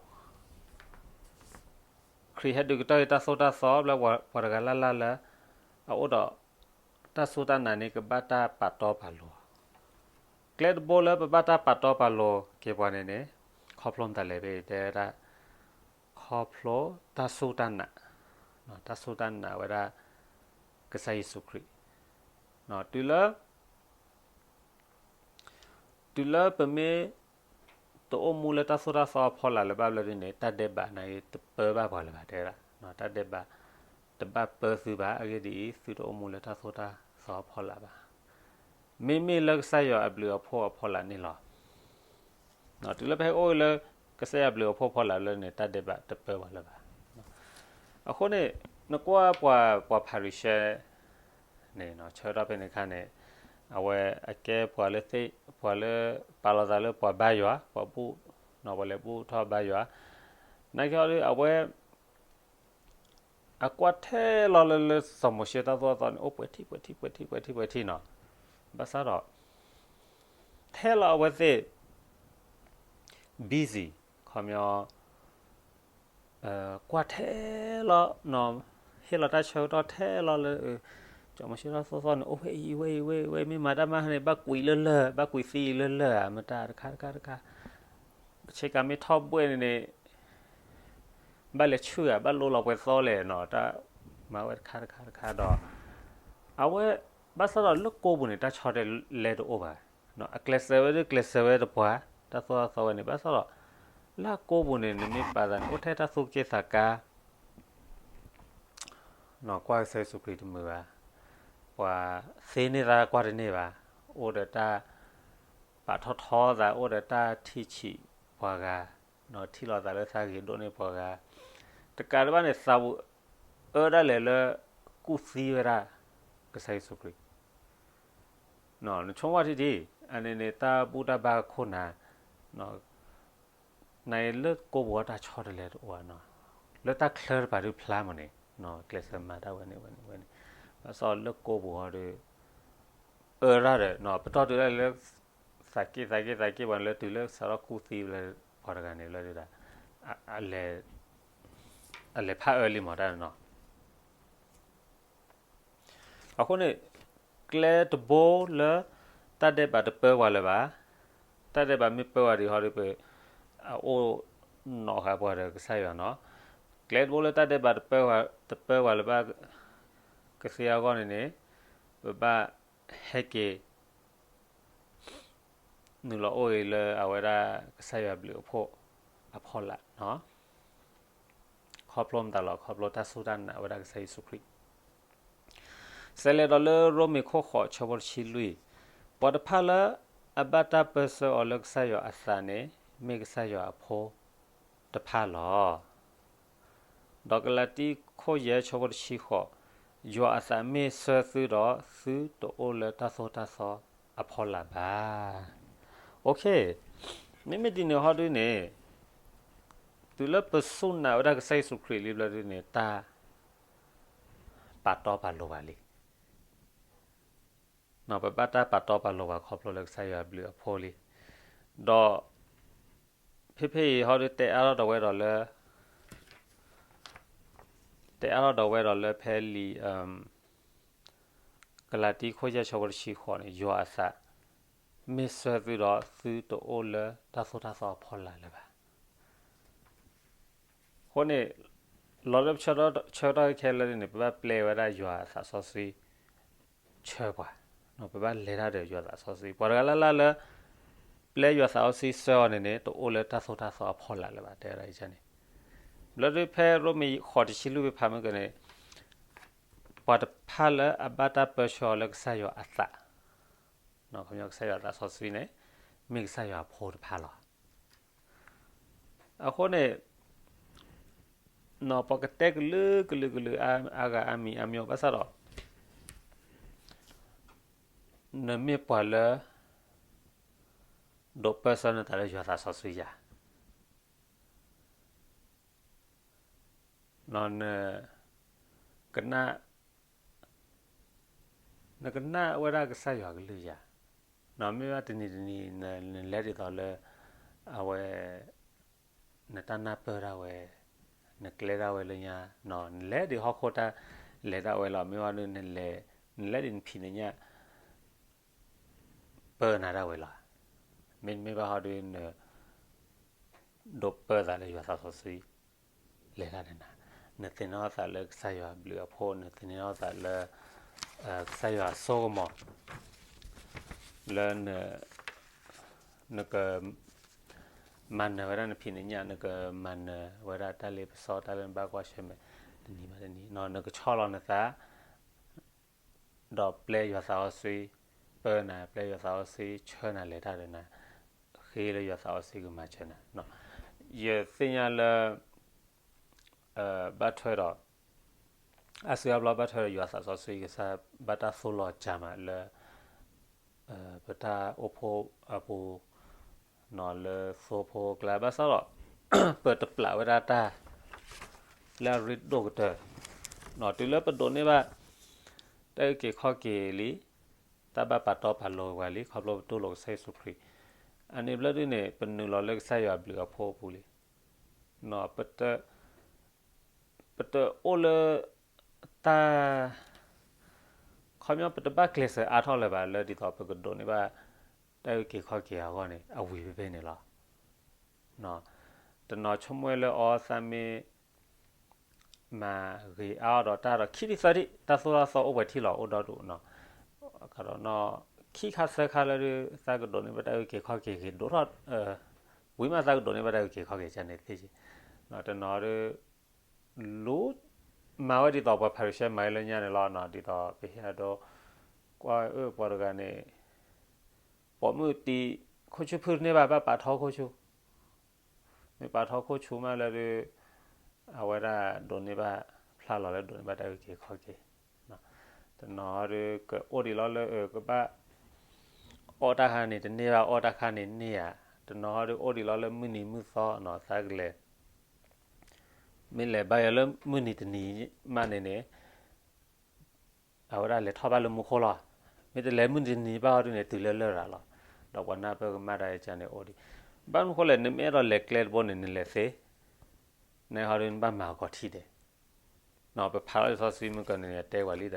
ခရံာ်ဟဲဒုးကတၢၢ်အံၤတၢ်သိၣ်တၢ်သီ ဘျီပှၤတဂၤလၢ်လၢ်လၢ အအိၣ်ဒီးတၢ်စူၢ်တၢ်နာ်န့ၣ် ကဘၣ်တၢ်ပာ်တီပာ်လိၤ. ကျဲတဘိလၢပဘၣ်တၢ်ပာ်တီပာ်လိၤက့ၤပှၤန့ၣ်န့ၣ် ခီဖျိမတၤလဲၣ်ဖဲတဲဝဲဒၣ် ခီဖျိတၢ်စူၢ်တၢ်နာ်, တၢ်စူၢ်တၢ်နာ်ဝဲဒၣ် ကစၢ်ယ့ၣ်ၡူးခရံာ်, တုၤလၢ တုၤလၢပမ့ၢ်တအိၣ်မူလၢတၢ်သိၣ်တၢ်သီအဖီလာ်လၢၤဘၣ်ဘျီဒုန့ၣ် တၢ်ဒဲးဘးန့ၣ်တပၢဘၣ်ပှၤလၢၤဘၣ်တဲဒၣ်, တၢ်ဒဲးဘးတဘၣ်ပၢသုဘၣ်, အဂ့ၢ်ဒ်အံၤ, သုတအိၣ်မူလၢတၢ်သိၣ်တၢ်သီအဖီလာ်ဘၣ်. မ့မ့ၢ်လၢကစၢ်ယွၤအဘျုးအဖှိၣ်အဖီလာ်န့ၣ်လီၤ. တုၤလၢပဟဲအိၣ်လၢ ကစၢ်ယွၤအဘျုးအဖှိၣ်အဖီလာ်လၢန့ၣ် တၢ်ဒဲးဘးတပၢပှၤလၢၤဘၣ်. အဃိန့ၣ် နကွၢ်ပှၤ ပှၤဖၤရံၤၡဲန့ၣ် ဆၢကတီၢ်ဖဲန့ၣ်အခါန့ၣ် အဝဲအကဲပှၤလၢသ့ၣ် ပှၤလၢ ပာ်လီၤသးလၢပှၤဘါယွၤ, ပှၤဘူၣ်, ပှၤလဲၤဘူၣ်ထီၣ်ဘါယွၤ, နာ်က့ဟီဒု အဝဲ အကွၢ်ထဲလီၤလၢ လၢစီၤမိၤၡ့တၢ်သိၣ်တၢ်သီန့ၣ် အိၣ်ပှဲၤထံၣ်ပှဲၤထံၣ်ပှဲၤထံၣ်ပှဲၤထံၣ်ပှဲၤထံၣ်နီၤ, ဘၣ်ဆၣ်ဒီး ထဲလီၤအဝဲသ့ၣ် busy ခီပညီ ကွၢ်ထဲလီၤ ဟ့ၣ်လီၤတၢ်ဆၢကတီၢ်ထဲလီၤလၢ စီၤမိၤၡ့တၢ်သိၣ်တၢ်သီန့ၣ် အိၣ်ဝဲအံၤဝဲအံၤဝဲအံၤဝဲအံၤ မ့ၢ်မၤတၢ်မၤန့ၣ် ဘၣ်ကွံာ်လၢလၢၢ် ဘၣ်ကွံာ်သံလၢလၢၢ်ဧါ မတၤတခါတခါတခါ ဆ့ကၤမ့ၢ်ထီၣ်ဘှဲၣ်န့ၣ်န့ၣ် ဘၣ်လဲၤဆူၣ်ဧါ ဘၣ်လိလီၤပှဲၤသီလဲၣ်နီၤ တၢ်မၤဝဲတခါတခါတခါဒီး အဝဲ ဘၣ်ဆၣ်ဒီးလၢကိးပူၤန့ၣ် တၢ်ဆီတလဲတအိၣ်ဘၣ်. အကျဲးစၢးဝဲဒၣ်ကျဲးစၢးဝဲတပှၤ တၢ်သိၣ်တၢ်သီဝဲန့ၣ် ဘၣ်ဆၣ်ဒီး လၢအကိးပူၤန့ၣ် နမ့ၢ်ပာ်သးန့ၣ် အိၣ်ထဲတၢ်သူၣ်က့ၣ်သးကါ ကွၢ်ကစၢ်ယ့ၣ်ၡူးခရံာ်တမုာ်ဘၣ်. ပှၤသ့န့ၢ်သးကွၢ်တန့ၢ်ဘၣ်. အိၣ်ဒီးတၢ်ပာ်ထီၣ်ထီသး အိၣ်ဒီးတၢ်ထံၣ်ဆံးပှၤဂၤ, ထံၣ်လိာ်သးလၢသးဂ့ၤဒိၣ်န့ၢ်ပှၤဂၤ, တကးဒံးဘၣ်န့ၣ် သးပူၤအၢဒၣ်လဲာ်လၢ ကူၣ်သံဝဲဒၣ် ကစၢ်ယ့ၣ်ၡူးခရံာ် နဆိကမိၣ်ထံထံ အန့ၣ်န့ၣ် တၢ်ဘူၣ်တၢ်ဘါခိၣ်နၢ် နလၢကိးပူၤအီၤတၢ်ဆီတလဲတအိၣ်ဘၣ်နီၤ, လၢတၢ်ချၢတပၤဒုးဖျါမးန့ၣ်, ကျဲးစၢးမၤတၢ်ဝဲန့ၣ်ဝဲန့ၣ်ဝဲန့ၣ်, ဘၣ်ဆၣ်လၢကိးပူၤအီၤဒီး အၢရၣ်ဒီး ပတီၢ်တုၤလၢ သးက့ၣ်သးက့ၣ်သးက့ၣ်ပှၤလၢတုၤလၢစးထီၣ်ကူၣ်သံလၢ ပှၤတဂၤန့ၣ်လၢဒၣ် အလဲၤဖးအၢလံမးတၢ်နီၤ. အဃိန့ၣ် ကျဲတဘိလၢ တၢ်ဒဲးဘးတပၢပှၤလၢၤဘၣ်, တၢ်ဒဲးဘးမ့ၢ်ပၢပှၤဒံးဟီဒီး ပအအိၣ်နီၣ်ဃာ်ပှၤဒီးကစၢ်ယွၤနီၤ. ကျဲတဘိလၢတၢ်ဒဲးဘးတပၢပှၤလၢၤဘၣ် ကသ့အဂီၢ်န့ၣ်န့ၣ် ပဘၣ်ဟဲက့ၤ နုာ်လီၤအိၣ်အံၤလၢအဝဲဒၣ်ကစၢ်ယွၤဘျုးအဖှိၣ်အဖီလာ်နီၤ, ခီဖျိမတၤလီၤ ခီဖျိတၢ်စူၢ်တၢ်နာ်ဝဲဒၣ်ကစၢ်ယ့ၣ်ၡူးခရံာ်. စဲးလဲၤဒီးလၢရိမ့ၤခိၣ်ဃိးဆၢဖိတဆံလွံၢ်, ပှၤတဖၣ်လၢအဘၣ်တၢ်ပၢဆှၢအီၤလၢကစၢ်ယွၤအသးန့ၣ် မ့ၢ်ကစၢ်ယွၤအဖိတဖၣ်လီၤ. ဒီးကလၤတံခိၣ်ယဲၢ်ဆၢဖိတဆံဃိး, ယွၤအသးမ့ၢ်ဆှၢသုဒီး သုတအိၣ်လၢတၢ်သိၣ်တၢ်သီအဖီလာ်ဘၣ်. မ့မ့ၢ်ဒ်န့ၣ်ဟီဒုန့ၣ်, တုၤလၢပစူၢ်နာ်ဝဲဒၣ်ကစၢ်ယ့ၣ်ၡူးခရံာ်လံဘျီဒုန့ၣ် တၢ်ပာ်တီပာ်လိၤဘၣ်လံ. ပဘၣ်တၢ်ပာ်တီပာ်လိၤဘၣ်ခီဖျိလၢကစၢ်ယွၤဘျုးအဖှိၣ်လံ. ဒီး ဖဲဖဲအံၤဟီဒု တဲအါထီၣ်ဒီးဝဲဒီးလၢ တဲအါထီၣ်ဒီးဝဲဒီးလၢဖဲလံာ် ကလၤတံခိၣ်ယဲၢ်ဆၢဖိတဆံဃိးန့ၣ် ယွၤအသး မ့ၢ်ဆှၢသုဒီး သုတအိၣ်လၢတၢ်သိၣ်တၢ်သီအဖီလာ်လၢၤဘၣ်. အဃိန့ၣ် လီၤလၢပဆၢကတီၢ်ခဲလၢာ်န့ၣ် ပဘၣ်ပျဲဝဲဒၣ်ယွၤအသးစီဆှံ ဆှၢပှၤ, ပဘၣ်လဲၤတၢ်ဒီးယွၤသးစီဆှံ. ပှၤတဂၤလၢ်လၢ်လၢ ပျဲယွၤသးစီဆှံဆှၢအီၤန့ၣ်န့ၣ် တအိၣ်လၢတၢ်သိၣ်တၢ်သီအဖီလာ်လၢၤဘၣ် တဲဝဲဒၣ်န့ၣ်. ဘျီဒုဖဲရိမ့ၤဃိးတဆံလွံၢ်ဖးမုၢ်ကန့ၣ် ပှၤတဖၣ်လၢအဘၣ်တၢ်ပၢဆှၢအီၤလၢကစၢ်ယွၤအသး, ကစၢ်ယွၤအသးစီဆှံန့ၣ် မ့ၢ်ကစၢ်ယွၤအဖိတဖၣ်လီၤ. အဃိန့ၣ် ပှၤကတဲကလုာ်ကလုာ်ကလုာ်အါဂၤအါမံၤအါမံၤအါဘၣ်ဆၣ်ဒီး နမ့ၢ်ပှၤလၢ ဒိးပၢဆှၢနသးလၢယွၤသးစီဆှံယၤ နက နကနၣ်ဝဲဒၣ်ကစၢ်ယွၤကလုၢ်ယၤ, မ့ၢ်ဘၣ်တနံၤတနံၤ နလဲၤဒ်သိးလၢ အဝဲ နတၢ်နၢ်ပၢၢ်ဒၣ်ဝဲ, နကျဲဒၣ်ဝဲလၢညါ, နလဲၤဒ်ဟီၣ်ခိၣ်တၢ်လဲၤဒၣ်ဝဲလီၤ. မ့ၢ်ဘၣ်ဒု နလဲၤဒ်နဖံးနညၣ် ပၢနၤဒၣ်ဝဲလီၤ. မ့တမ့ၢ်ဘၣ်ဟီဒု န ဒိးပၢသးလၢယွၤသးစီဆှံ လဲၤတၢ်ဒီးနၤ, နသန့ၤထီၣ်သးလၢကစၢ်ယွၤအဘျုးအဖှိၣ်, နသန့ၤထီၣ်သးလၢ ကစၢ်ယွၤအစိကမီၤ လၢ နက မၤနၢၤဝဲဒၣ်နဖံးနညၣ်, နကမၤနၢၤဝဲဒၣ်တၢ်လ့ပစီ တၢ်လၢနဘၣ်ကွၢ်ဆၢၣ်မဲာ် တနံၤဘၣ်တနံၤ, နကဆီၣ်လီၤနသး ဒီးပျဲယွၤသးစီဆှံ ပၢနၤ, ပျဲယွၤသးစီဆှံ ဆှၢနၤလဲၤတၢ်ဒီးနၤ, ဃ့လၢယွၤသးစီဆှံကမၤစၢၤနၤ. ယသ့ၣ်ညါလၢ ဘၣ်ထွဲဒီး အါစုအါဘျီဘၣ်ထွဲဒီးယွၤသးစီဆှံကစၢ် ဘၣ်တၢ်သိၣ်လီၤစၢ်မးလၢ ပတၢ်အိၣ်ဖှိၣ်အပူၤ လၢသိဖိကျါ ဘၣ်ဆၣ်ဒီး ပတပျးဝဲဒၣ်တၢ် လၢအရ့ဒိၣ်ကတၢၢ်, တုၤလၢပဒိးန့ၢ်ဘၣ် တၢ်အုၣ်က့ၤခီၣ်က့ၤလံ, တၢ်ဘၣ်ပာ်တီပာ်လိၤပှၤလံ ခီဖျိပတူၢ်လိာ်ကစၢ်ယ့ၣ်ၡူးခရံာ်, အန့ၣ်ဘျီဒုန့ၣ် ပနုာ်လီၤလၢကစၢ်ယွၤအဘျုးအဖှိၣ်အပူၤလံ. ပတအိၣ်လၢ တၢ် ခီပညီပတဘၣ်ကျဲးစၢးအါထီၣ်လၢၤဘၣ် လၢဒ်သိးပကဒိးန့ၢ်ဘၣ် တၢ်အုၣ်က့ၤခီၣ်က့ၤအဂီၢ်န့ၣ် အဝံၤဖဲဖဲန့ၣ်လီၤ. တနီၤဆိကမိၣ်ဝဲလၢအီသးမ့ၢ် မၤဂ့ၤအါအီၤဒီးတၢ်ဒီးခံထံၣ်သၢထံၣ် တၢ်သိၣ်တၢ်သီအိၣ်ပှဲၤထံၣ်လီၤ အိၣ်ဒီဒူၣ်နီၤ, ဒီး ခံခါသၢခါလၢဒုး သးကဒိးန့ၢ်ဘၣ်တၢ်အုၣ်က့ၤခီၣ်က့ၤဂ့ၤဒိၣ်ထီၣ် ဝံၤမးသးကဒိးန့ၢ်ဘၣ်တၢ်အုၣ်က့ၤခီၣ်က့ၤကန့ၣ်သ့, တနီၤဒုး လူ မၤဝဲဒ်သိးပှၤဖၤရံၤၡဲမၤဝဲလၢညါန့ၣ်လီၤ. ဒ်သိးပဟဲအဒိ ကွၢ်အၢပှၤတဂၤန့ၣ် ပိာ်မုၣ်တံၤ ခိၣ်ဆူၣ်ဖုၣ်တန့ၢ်ဘၣ် ဘၣ်ပာ်ထီခိၣ်ဆူၣ်, မ့ၢ်ပာ်ထီခိၣ်ဆူၣ်မးလၢဒုး အဝဲဒၣ်ဒိးန့ၢ်ဘၣ် ဖျါလီၤလၢဒိးန့ၢ်ဘၣ်တၢ်အုၣ်က့ၤခီၣ်က့ၤ, တနီၤဒုးကအိၣ်ဒံးလီၤလၢအကဘၣ် အီၣ်တၢ်ခါန့ၣ်တန့ၢ်ဘၣ် အီၣ်တၢ်ခါန့ၣ်န့ၢ်ဧါ တနီၤဟီဒုးအိၣ်ဒံးလီၤလၢမုၢ်နံၤမုၢ်သီနီၤ သးကလဲၤ, မ့ၢ်လဲၤဘါယွၤလၢမုၢ်နံၤတနံၤမးန့ၣ်န့ၣ် အဝဲဒၣ်လဲၤထီၣ်ဘၣ်လၢမူခိၣ်လီၤ. မ့ၢ်တလဲၤမုၢ်နံၤတနံၤဘၣ်ဟီဒုးန့ၣ် တုၤလၢလရာ်လီၤ. ဒီးပှၤနၢ်ပၢၢ်ကမၣ်တၢ်အံၤန့ၣ်အိၣ်ဒံး, ဘၣ်မနုၤဃိလဲၣ် နမ့ၢ်အဲၣ်ဒိးလဲၤကျဲတဘိန့ၣ် နလဲၤသ့, နဟီဒုးနဘၣ်မၤအဂီၤထံၣ်ဒဲး ပဖးလီၤလံာ်စီဆှံမုၢ်ကီၢ်န့ၣ် တဲဝဲလံဒီး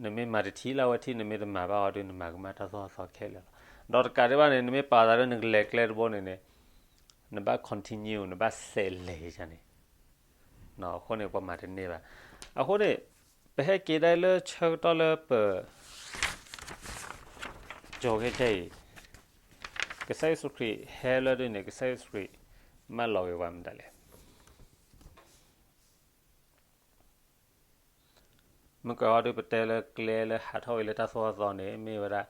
နမ့ၢ်မၤတထံၣ်လၢအဝဲထံၣ် နမ့ၢ်တမၤဘၣ်အီၤဒုး နမၤကမၣ်တၢ်သိၣ်တၢ်သီခဲလၢာ်လီၤ. ဒီးတကးဒံးဘၣ်န့ၣ် နမ့ၢ်ပာ်သးလၢနကလဲၤကျဲတဘိန့ၣ်န့ၣ် နဘၣ် continue နဘၣ်စဲးလဲၤန့ၣ်, အဃိန့ၣ် ပှၤမၤတန့ၢ်ဘၣ်. အဃိန့ၣ် ပဟဲက့ၤဒၣ်လၢဆၢကတီၢ်လၢပ ကၠီၤခဲခဲအံၤ ကစၢ်ယ့ၣ်ၡူးခရံာ်ဟဲလၢဒုးန့ၣ် ကစၢ်ယ့ၣ်ၡူးခရံာ် မၢလီၤက့ၤပှၤမတၤလဲၣ်. မုၢ်ကီၢ်ဟီဒုး ပတဲလၢကျဲလၢဟးထီၣ်ဝဲလၢတၢ်သိၣ်တၢ်သီန့ၣ် မ့ၢ်ဝဲဒၣ်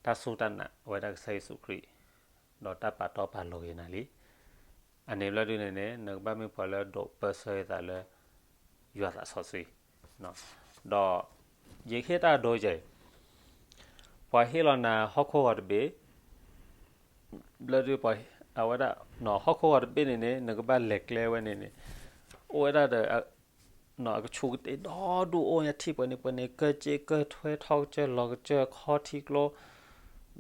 တၢ်စူၢ်တၢ်နာ်ဝဲဒၣ်ကစၢ်ယ့ၣ်ၡူးခရံာ် ဒီးတၢ်ပာ်တီပာ်လိၤက့ၤနၤလံ. အန့ၣ်ဘျီဒုးန့ၣ်န့ၣ် နကဘၣ်မ့ၢ်ပှၤလၢဒိးပၢဆှၢသးလၢ ယွၤသးစီဆှံ, ဒီး ယဟ့ၣ်တၢ်အဒိကဲအံၤ ပှၤဟ့ၣ်လီၤနၤဟီၣ်ခိၣ်ဂီၤတဘ့ၣ် ဘျီဒုး အဝဲဒၣ် ဟီၣ်ခိၣ်ဂီၤတဘ့ၣ်န့ၣ်န့ၣ် နကဘၣ်လဲၤကျဲဝဲန့ၣ်န့ၣ် အိၣ်ဝဲဒၣ်ဒီး အကဆူးကတ့ၢ်ဒီဒူၣ်အိၣ်ညါထံၣ်ပှဲၤန့ၣ်ပှဲၤန့ၣ် ကၢၢ်စ့ကၢၢ်ထွဲထီကစၢၢ်လီၤကစၢၢ်ခီထံကျိ ဘျီဒုး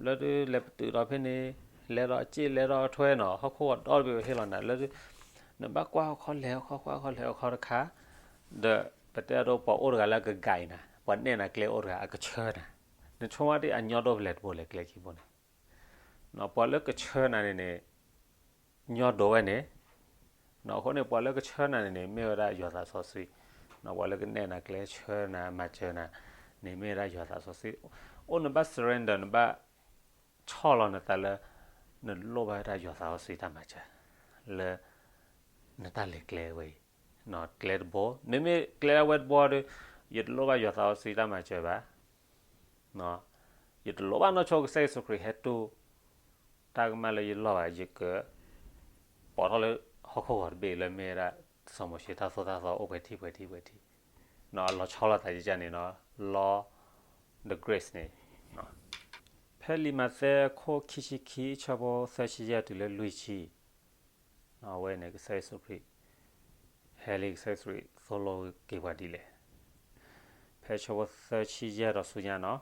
လဲၤပတုာ်ဒီးဖဲန့ၣ် လဲၤဒီးအစ့လဲၤဒီးအထွဲနီၤ ဟီၣ်ခိၣ်ဂီၤဒီတဘ့ၣ်ဟ့ၣ်လီၤနၤ လၢဒုး နဘၣ်ကွၢ်ဟီၣ်ခီလဲၤဟီၣ်ခီကွၢ်ဟီၣ်ခီလဲၤဟီၣ်ခီတခါ ဒီးပတဲအဒိ ပှၤအိၣ်တဂၤလၢအက guide နၤ ပှၤနဲၣ်နၤကျဲအိၣ်တဂၤ အကဆှၢနၤ နဆိကမိၣ်ဒ်အညီဒိၣ်ဖဲလဲၣ်တဘိလဲၣ်ကျဲခံဘိန့ၣ် ပှၤလၢကဆှၢနၤန့ၣ်န့ၣ် ညီဒိၣ်ဝဲန့ၣ် အဃိန့ၣ် ပှၤလၢကဆှၢနၤန့ၣ်န့ၣ် မ့ၢ်ဝဲဒၣ်ယွၤသးစီဆှံ, ပှၤလၢကနဲၣ်နၤကျဲဆှၢနၤမၤစၢၤနၤန့ၣ် မ့ၢ်ဝဲဒၣ်ယွၤသးစီဆှံ, အိၣ်နဘၣ် surrender နဘၣ်ဆီၣ်လီၤနသးလၢ နလိၣ်ဘၣ်ဝဲဒၣ်ယွၤသးစီဆှံတၢ်မၤစၢၤ လၢ နတၢ်လဲၤကျဲဝဲအံၤ ကျဲတဘိ မ့မ့ၢ်ကျဲဒၣ်ဝဲတဘိဒီး ယတလိၣ်ဘၣ်ယွၤသးစီဆှံတၢ်မၤစၢၤဘၣ် ယတလိၣ်ဘၣ်နီၢ်ဆိကစၢ်ယ့ၣ်ၡူးခရံာ်ဟဲတူၢ် တၢ်ကမၣ်လၢယလီၢ်ဘၣ် ယက ပိာ်ထီၣ်လၢဟီၣ်ခိၣ်ဂီၤတဘ့ၣ်လၢမ့ၢ်ဝဲဒၣ် စီၤမိၤၡ့တၢ်သိၣ်တၢ်သီအိၣ်ပှဲၤထံၣ်ပှဲၤထံၣ်ပှဲၤထံၣ် အလီၤဆီလိာ်သးယကန့ၣ်နီၤ လီ the grace န့ၣ် ဖဲလံာ်မးသဲအခိၣ်ခံဆံခံ ဆၢဖိသၢဆံယဲၢ်တုၤလၢလွံၢ်ဆံ အဝဲန့ၣ်ကစၢ်ယ့ၣ်ၡူးခရံာ် ဟဲလံ ကစၢ်ယ့ၣ်ၡူးခရံာ်သိၣ်လိက့ၤပှၤဒ်လဲၣ်. ဖဲဆၢဖိသၢဆံယဲၢ်ဒီးဆူညါနီၤ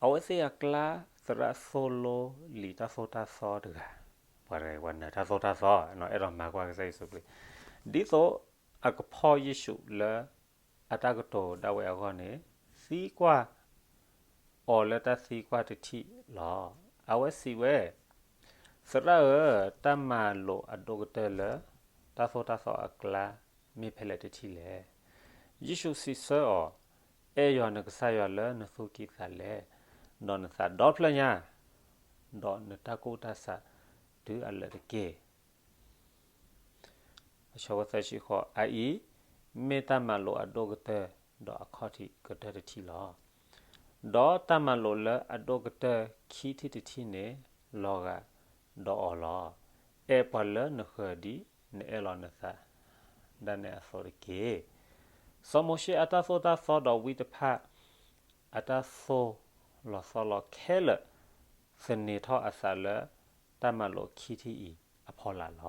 အဝဲသ့ၣ်အကျါ သရၣ်သိၣ်လိလံာ်တၢ်သိၣ်တၢ်သီတဂၤ ပှၤတဂၤပှၤနၢၤတၢ်သိၣ်တၢ်သီ အဲၣ်ဒိးမၤကွၢ်ကစၢ်ယ့ၣ်ၡူးခရံာ် ဒ်သိးအကဖီၣ်ယ့ၣ်ၡူးလၢ အတၢ်ကတိၤဒၣ်ဝဲအဂီၢ်န့ၣ် သံကွၢ် အီၤလၢတၢ်သံကွၢ်တထံၣ်လီၤ. အဝဲစံးဝဲ သရၣ်ဧၢ, တၢ်မၤလိာ်အဒိၣ်ကတၢၢ်လၢ တၢ်သိၣ်တၢ်သီအကျါ မ့ၢ်ဖဲလဲၣ်တထံၣ်လဲၣ်. ယ့ၣ်ၡူးစံးဆၢအီၤ, အဲၣ်ယွၤနကစၢ်ယွၤလၢနသူၣ်ကံၢ်သးလဲ, ဒီးနသးဒီဖျၢၣ်ညါ, ဒီးနတၢ်ကူၣ်တၢ်ဆးတုၤအလၢာ်တက့ၢ်. အဆၢဖိသၢဆံဃိး, အအံၤ မ့ၢ်တၢ်မၤလိာ်အဒိၣ်ကတၢၢ် ဒီးအခီၣ်ထံးကတၢၢ်တထံၣ်လီၤ. ဒီးတၢ်မၤလိာ်လၢအဒိၣ်ကတၢၢ်ခံထံၣ်တထံၣ်န့ၣ် လီၤဂာ်ဒီးအီၤလီၤ. အဲၣ်ပှၤလၢနဃၢၤဒ်နအဲၣ်လီၤနသး ဒၣ်နဲအသိးတက့ၢ်. စီၤမိၤၡ့အတၢ်သိၣ်တၢ်သီဒီးဝံတဖၣ် အတၢ်သိၣ်လီၤသီလီၤခဲလၢာ် သန့ၤထီၣ်အသးလၢ တၢ်မၤလိာ်ခံထံၣ်အံၤအဖီလာ်လီၤ. တဘျီတခီၣ်ပှၤသ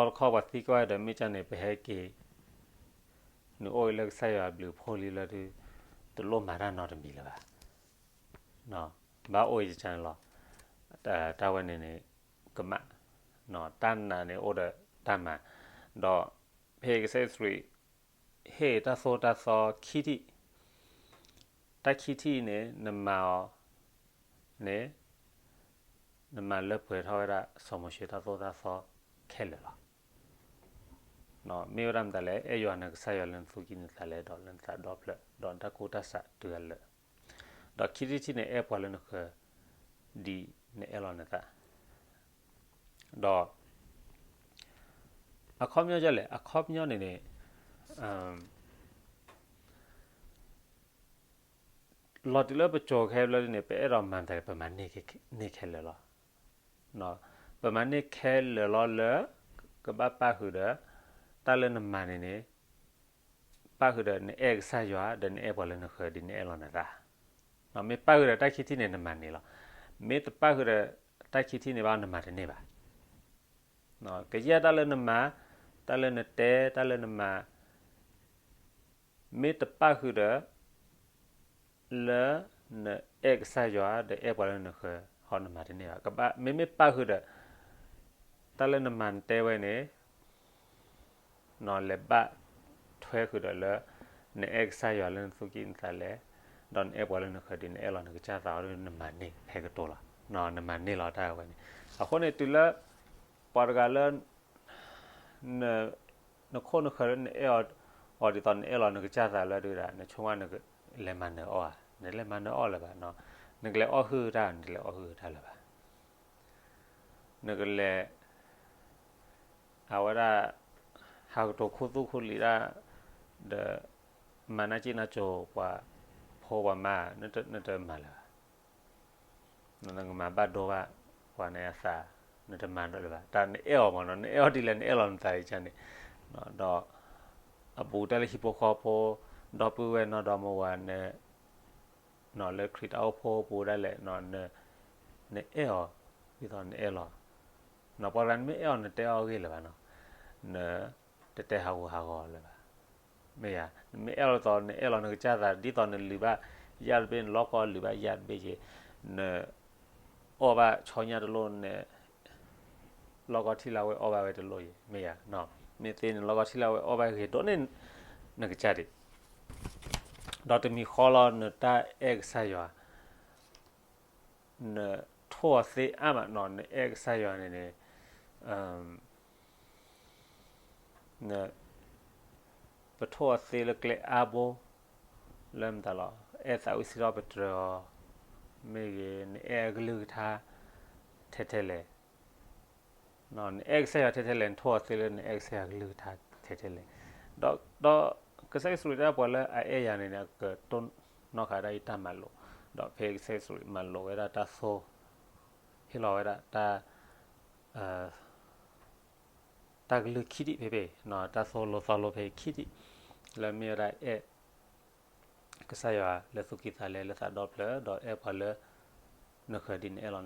ံကွၢ်ဒီးမ့ၢ်ကန့ၣ် ပဟဲက့ၤ နအိၣ်အံၤလၢကစၢ်ယွၤအဘျုးအဖှိၣ်လံလၢဒုး တလိၣ်မၤတၢ်နီတမံၤလၢၤဘၣ်. ဘၣ်အိၣ်အံၤကန့ၣ်လီၤ. တၢ်ဝဲန့ၣ်န့ၣ် ကမၣ်, တၢ်နာ်န့ၣ်အိၣ်ဒီးတၢ်မၤ, ဒီးဖဲကစၢ်ယ့ၣ်ၡူးခရံာ် ဟ့ၣ်တၢ်သိၣ်တၢ်သီခံထံၣ်, တၢ်ခံထံၣ်န့ၣ် နမၤအီၤန့ၣ် နမၤလၢပှဲၤထီၣ်ဝဲဒၣ်စီၤမိၤၡ့တၢ်သိၣ်တၢ်သီခဲလၢာ်လီၤ. မ့ၢ်ဝဲဒၣ်မတၤလဲၣ်, အဲၣ်ယွၤနကစၢ်ယွၤလၢနသူၣ်ကံၢ်နသးလဲ ဒီးလၢနသးဒီဖျၢၣ် ဒီးနတၢ်ကူၣ်တၢ်ဆးတုၤအလၢာ်, ဒီးခံထံၣ်တထံၣ်န့ၣ် အဲၣ်ပှၤလၢနဃၢၤ ဒ်နအဲၣ်လီၤနသး, ဒီး အခီပညီဒ်လဲၣ်, အခီပညီန့ၣ်န့ၣ် လီၤတုၤလၢပစိၤခဲဘျီန့ၣ် ပအဲၣ်ဒိးမၤမတၤလဲၣ် ပမၤန့ၢ်ခဲလၢာ်လီၤ. ပမၤန့ၢ်ခဲလၢာ်လီၤလၢ ကဘၣ်ပာ်ဃုာ်ဒီး တၢ်လၢနမၤန့ၣ်န့ၣ် ပာ်ဃုာ်ဒီးနအဲၣ်ကစၢ်ယွၤ ဒီးနအဲၣ်ပှၤလၢနဃၢၤဒ်နအဲၣ်လီၤနသး. မ့ၢ်ပၣ်ဃုာ်ဒီးတၢ်ခံထံၣ်န့ၣ် နမၤန့ၢ်လီၤ. မ့ၢ်တပၣ်ဃုာ်ဒီးတၢ်ခံထံၣ်န့ၣ်ဘၣ် နမၤတန့ၢ်ဘၣ်. ကယဲၢ်တၢ်လၢနမၤ, တၢ်လၢနတဲ, တၢ်လၢနမၤ မ့ၢ်တပၣ်ဃုာ်ဒီး လၢနအဲၣ်ကစၢ်ယွၤဒီးအဲၣ်ပှၤလၢနဃၢၤ ဟီနမၤတန့ၢ်ဘၣ်. ကဘၣ် မ့မ့ၢ်ပၣ်ဃုာ်ဒီး တၢ်လၢနမၤနတဲဝဲန့ၣ် လဲၤဘၣ်ထွဲဃုာ်ဒီးလၢ နအဲၣ်ကစၢ်ယွၤလၢနသူၣ်ကံၢ်နသးလဲ, ဒီးနအဲၣ်ပှၤလၢနဃၢၤဒ်နအဲၣ်လီၤနကစၢ်သးအီၤဒီး နမၤန့ၢ်ဖဲကတိၤလီၤ. နမၤန့ၢ်လီၤတၢ်ဝဲန့ၣ်. အဃိန့ၣ် တုၤလၢ ပှၤတဂၤလၢ နခိၣ်နဃၢၤလၢနအဲၣ်အီၤဒ်သိးနအဲၣ်လီၤနကစၢ်သးလၢဒုးဒၣ် နဆိကမိၣ်နကလဲၤမၤနၢၤအီၣ်ဧါ, နလဲၤမၤနၢၤအီၣ်လၢၤဘၣ်. နကလဲၤအီၣ်ဟုၣ်တၢ် နတလဲၤအီၣ်ဟုၣ်တၢ်လၢၤဘၣ်. နကလဲၤ အဝဲဒၣ် ဟးကတိၤခူသူၣ်ခူလံာ်တၢ် ဒီး မၤနၢ်က့ၣ်နၢ်ကၠိၤပှၤဖိပှၤမါ နတမၤလၢၤဘၣ်. နကမၤဘၣ်ဒိဘၣ်ပှၤန့ၣ်အသး နတမၤလၢၤဘၣ်. တၢ်နအဲၣ်အီၤမ့ၢ်နီၤ နအဲၣ်အီၤဒ်လဲၣ် နအဲၣ်လီၤနသးဒ်န့ၣ် ဒီး အပူၤတၢ်လၢဟံၣ်ဖိဃီဖိ ဒီပုၢ်ဝဲၢ်နီၢ်ဒီမါဝၤန့ၣ် လၢခရံာ်တၢ်အိၣ်ဖှိၣ်ပူၤဒၣ်လဲာ် နအဲၣ်အီၤ ဒ်သိးနအဲၣ်လီၤ ပှၤဂၤနမ့ၢ်အဲၣ်အီၤ နတဲအီၤအဂ့ၢ်လၢၤဘၣ်နီၤ, နတတဲဟးဂူာ်ဟးဂီၤလၢၤဘၣ်. မ့ၢ်ယါ နမ့ၢ်အဲၣ်လီၤသိး နအဲၣ်လီၤနကစၢ်သး ဒ်သိးနလုၢ်ဘၣ်ယၣ်တဘ့ၣ် နလီၢ်ကီလုၢ်ဘၣ်ယၣ်တဘ့ၣ်က့ၤ, န အီၣ်ဘၣ်ဆီညၣ်တလိၣ်န့ၣ် လီၢ်ကီထံလၢဝဲအီၣ်ဘၣ်ဝဲတလိၣ်အံၤ မ့ၢ်ယါ, မ့ၢ်သ့န့ၣ် လီၢ်ကီထံလၢဝဲအီၣ်ဘၣ်ဂ့ၤဒိၣ်န့ၢ် နကစၢ်ဒံး, ဒီးတမံၤဃီလီၤ နတၢ်အဲၣ်ကစၢ်ယွၤ နထိၣ်အီၤသ့အါမးနီၤ နအဲၣ်ကစၢ်ယွၤန့ၣ်န့ၣ် ပထိၣ်အီၤသ့လၢကျဲအါဘိ လၢမတၤလီၤ အဲၣ်သးဝံၣ်စံးထီၣ်ပတြၢၤအီၤ မ့ၢ်ဂ့ၤ နအဲၣ်အကလုၢ်ကထါ ထဲထဲလဲၣ် နအဲၣ်ကစၢ်ယွၤထဲထဲလဲၣ် နထိၣ်အီၤသ့လၢနအဲၣ်ကစၢ်ယွၤကလုၢ်ကထါထဲထဲလဲၣ်, ဒီး ဒီးကစၢ်ယ့ၣ်ၡူးခရံာ်တဲပှၤလၢအအဲၣ်ယၤန့ၣ်န့ၣ် အကတိၢ်နီၣ်ဃာ်ဒၣ်အံၤတၢ်မၤလိာ်, ဒီးဖဲကစၢ်ယ့ၣ်ၡူးခရံာ်မၤလိာ်ဝဲဒၣ်တၢ်သိၣ် ဟ့ၣ်လီၤဝဲဒၣ်တၢ် တၢ်ကလုၢ်ခံထံၣ်ဖဲဖဲအံၤ, တၢ်သိၣ်လိသီလိဖဲအံၤခံထံၣ်, လၢမ့ၢ်ဝဲဒၣ်အဲၣ် ကစၢ်ယွၤလၢသူၣ်ကံၢ်သးလဲလၢသးဒီဖျၢၣ် ဒီးအဲၣ်ပှၤလၢ နဃၢၤဒ်နအဲၣ်လီၤန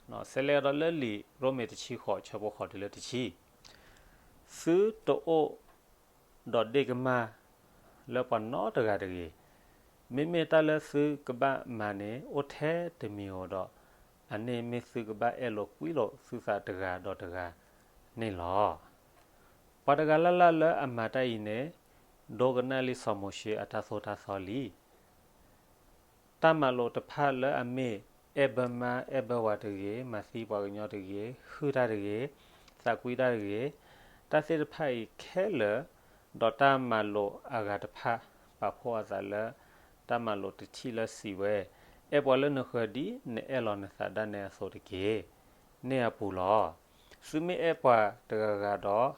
သး, ဆဲးလဲၤဒီးလၢလံာ်ရိမ့ၤတဆံဃိး ဆၢဖိဃိးတုၤလၢတဆံ, သုတအိၣ် ဒီးဒ့ၣ်ကမၢ် လၢပှၤနီတဂၤတဂ့ၤ, မ့မ့ၢ်တၢ်လၢသုကဘၣ်မၤန့ၣ် အိၣ်ထဲတမံၤဧိၤဒီး, အန့ၣ်မ့ၢ်သုကဘၣ်အဲၣ်လိာ်ကွံလိာ်သုသးတဂၤဒီးတဂၤန့ၣ်လီၤ. ပှၤတဂၤလၢ်လၢ်လၢအမၤတၢ်အံၤန့ၣ်, ဒိကနၣ်လံစီၤမိၤၡ့အတၢ်သိၣ်တၢ်သီလံ. တၢ်မၤလိာ်တဖၣ်လၢအမ့ၢ် အဲၣ်ဘၢမါအဲၣ်ဘၢဝၤတဂ့ၤ, မၤသံပှၤကညီတဂ့ၤ, ဟုၣ်တၢ်တဂ့ၤ, သးကွံတၢ်တဂ့ၤ, တၢ်သ့ၣ်တဖၣ်အံၤခဲလၢာ်, ဒီးတၢ်မၤလိာ်အဂၤတဖၣ် ပာ်ဖှိၣ်အသးလၢ တၢ်မၤလိာ်တထံၣ်လၢစံးဝဲ, အဲၣ်ပှၤလၢနဃၢၤဒ်နအဲၣ်လီၤနသးဒၣ်နဲအသိးတက့ၢ်. န့ၣ်အပူၤလီၤ. သုမ့ၢ်အဲၣ်ပှၤတဂၤဂၤဒီး,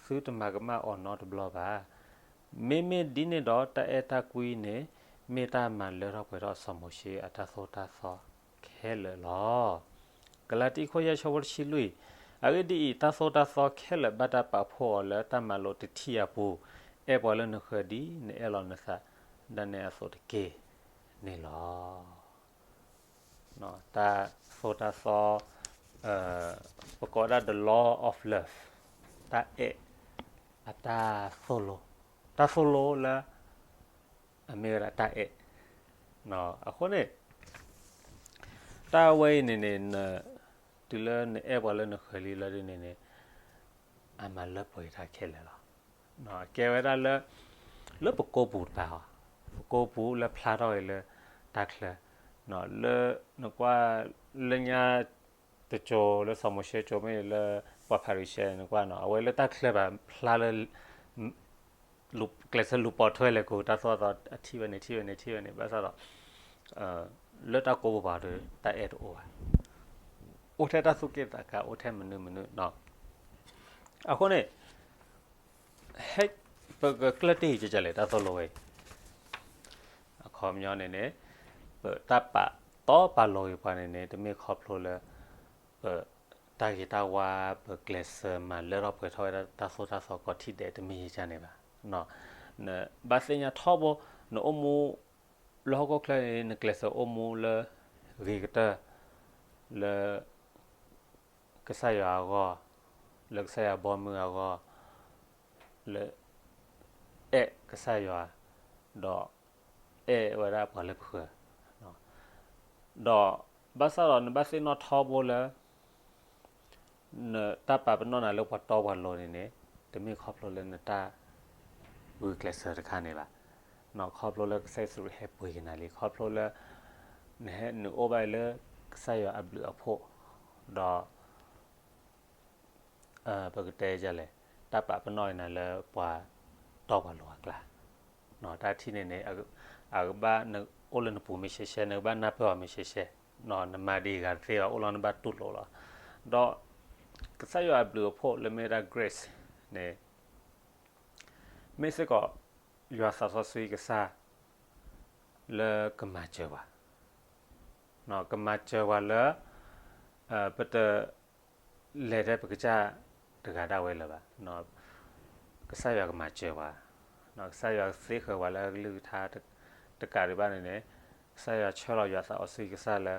သုတမၤကမၣ်အီၤနီတဘျီဘၣ်. မ့မ့ၢ်ဒ်န့ၣ်ဒီး တၢ်အဲၣ်တၢ်ကွံန့ၣ် မ့ၢ်တၢ်မၤလၢထီၣ်ပှဲၤထီၣ်စီၤမိၤၡ့အတၢ်သိၣ်တၢ်သီခဲလၢာ်လီၤ. ကလၤတံ အခိၣ်ယဲၢ် ဆၢဖိတဆံလွံၢ်, အဂ့ၢ်ဒ်အံၤ, တၢ်သိၣ်တၢ်သီခဲလၢာ်ဘၣ်တၢ်ပာ်ဖှိၣ်အီၤလၢတၢ်မၤလိာ်တထံၣ်အပူၤ, အဲၣ်ပှၤလၢနဃၢၤဒ်နအဲၣ်လီၤနသးဒၣ်နဲအသိးတက့ၢ်န့ၣ်လီၤ. တၢ်သိၣ်တၢ်သီ, ပကိးဒၣ် the law of love, တၢ်အဲၣ်အတၢ်သိၣ်လိ, တၢ်သိၣ်လိလၢ အမ့ၢ်ဝဲဒၣ်တၢ်အဲၣ်. အဃိန့ၣ် တၢ်ဝဲအံၤန့ၣ်န့ၣ် တုၤလၢနအဲၣ်ပှၤလၢနဃၢၤလံလၢဒ်န့ၣ်န့ၣ် အမၤလၢပှဲၤတၢ်ခဲလၢာ်လီၤ. ကဲဝဲဒၣ်လၢ လၢပကိာ်ပူၤတပၤ, ပကိာ်ပူၤလၢဖျါထီၣ်က့ၤလၢတၢ်ချၢ, လၢနကွၢ် လၢညါ တစိၤလၢစီၤမိၤၡ့စိၤမ့ၢ်လၢ ပှၤဖၤရံၤၡဲန့ၣ် နကွၢ်နီၤ အဝဲလၢတၢ်ချၢဘၣ်ဖျါလၢ ကျဲးစၢးလူၤပိာ်ထွဲလဲၤကိၤ တၢ်သိၣ်တၢ်သီအထံၣ်ဝဲန့ၣ် ထံၣ်ဝဲန့ၣ် ထံၣ်ဝဲန့ၣ် ဘၣ်ဆၣ်ဒီး လၢတၢ်ကိာ်ပူၤဘၣ်ဒီး တၢ်အဲၣ်တအိၣ်ဘၣ်. အိၣ်ထဲတၢ်သူၣ်က့ၣ်သးကါ အိၣ်ထဲမနုၤမနုၤနီၤ. အဃိန့ၣ် ဟဲ ပကကျၢၢ်တ့ၢ်အံၤကကလဲၣ် တၢ်သိၣ်လိဝဲအံၤ အခီပညီန့ၣ်န့ၣ် ပတၢ်ပာ်တီပာ်လိၤက့ၤပှၤန့ၣ်န့ၣ် တမ့ၢ်ခီဖျိလၢ ပတၢ်ဂ့ၤတၢ်ဝါ ပကျဲးစၢးမၤလၢထီၣ်ပှဲၤထီၣ်ဝဲဒၣ်တၢ်သိၣ်တၢ်သီကိးထံၣ်ဒဲး တမ့ၢ်ယကန့ၣ်ဘၣ်. နဘၣ်သ့ၣ်ညါထီဘိ နအိၣ်မူ လၢဟီၣ်ခိၣ်ချၢအံၤ နကျဲးစၢးအိၣ်မူလၢ ဂ့ၤကတၢၢ် လၢ ကစၢ်ယွၤအဂီၢ်, လၢကစၢ်ယွၤဘီမုၢ်အဂီၢ်, လၢ အဲၣ်ကစၢ်ယွၤ, ဒီး အဲၣ်ဝဲဒၣ်ပှၤလၢပဃၢၤ, ဒီးဘၣ်ဆၣ်ဒီးနဘၣ်သ့ၣ်နီၣ်ထီဘိလၢ နတၢ်ပာ်ပနီၣ်နၤလၢပှၤတီပှၤလိၤန့ၣ်န့ၣ် တမ့ၢ်ခီဖျိလၢနတၢ် ဂုာ်ကျဲးစၢးတခါန့ၣ်ဘၣ်. ခီဖျိလၢကစၢ်ယ့ၣ်ၡူးခရံာ်ဟဲပှ့ၤက့ၤနၤလံ, ခီဖျိလၢ နဟဲနုာ်အိၣ်ဘၣ်လၢ ကစၢ်ယွၤအဘျုးအဖှိၣ်, ဒီး ပကတဲဒ်လဲၣ်, တၢ်ပာ်ပနီၣ်နၤလၢပှၤတီပှၤလိၤအကျါ, တၢ်ထံၣ်န့ၣ်န့ၣ် အကဘၣ်နအိၣ်လၢနပူၤမ့ၢ်ရှဲရှဲ, နကဘၣ်နၢ်ပၢၢ်အီၤမ့ၢ်ရှဲရှဲ, နမၤဒံးဂၤတသ့ဘၣ်, အိၣ်လီၤနဘၣ်တူၢ်လိာ်လီၤ. ဒီး ကစၢ်ယွၤအဘျုးအဖှိၣ်လၢမ့ၢ်ဝဲဒၣ် grace န့ၣ် မ့ၢ်စ့ၢ်ကီး ယွၤသးစီဆှံကစၢ် လၢကမၤစၢၤပှၤ, ကမၤစၢၤပှၤလၢ ပတ လဲၤထဲပကစၢ်တဂၤဒၣ်ဝဲလၢၤဘၣ်. ကစၢ်ယွၤကမၤစၢၤပှၤ, ကစၢ်ယွၤကသ့ဃၢၤပှၤလၢအကလုၢ်ကထါ တကးဒံးဘၣ်န့ၣ်န့ၣ် ကစၢ်ယွၤဆှၢလီၤယွၤသးစီဆှံကစၢ်လၢ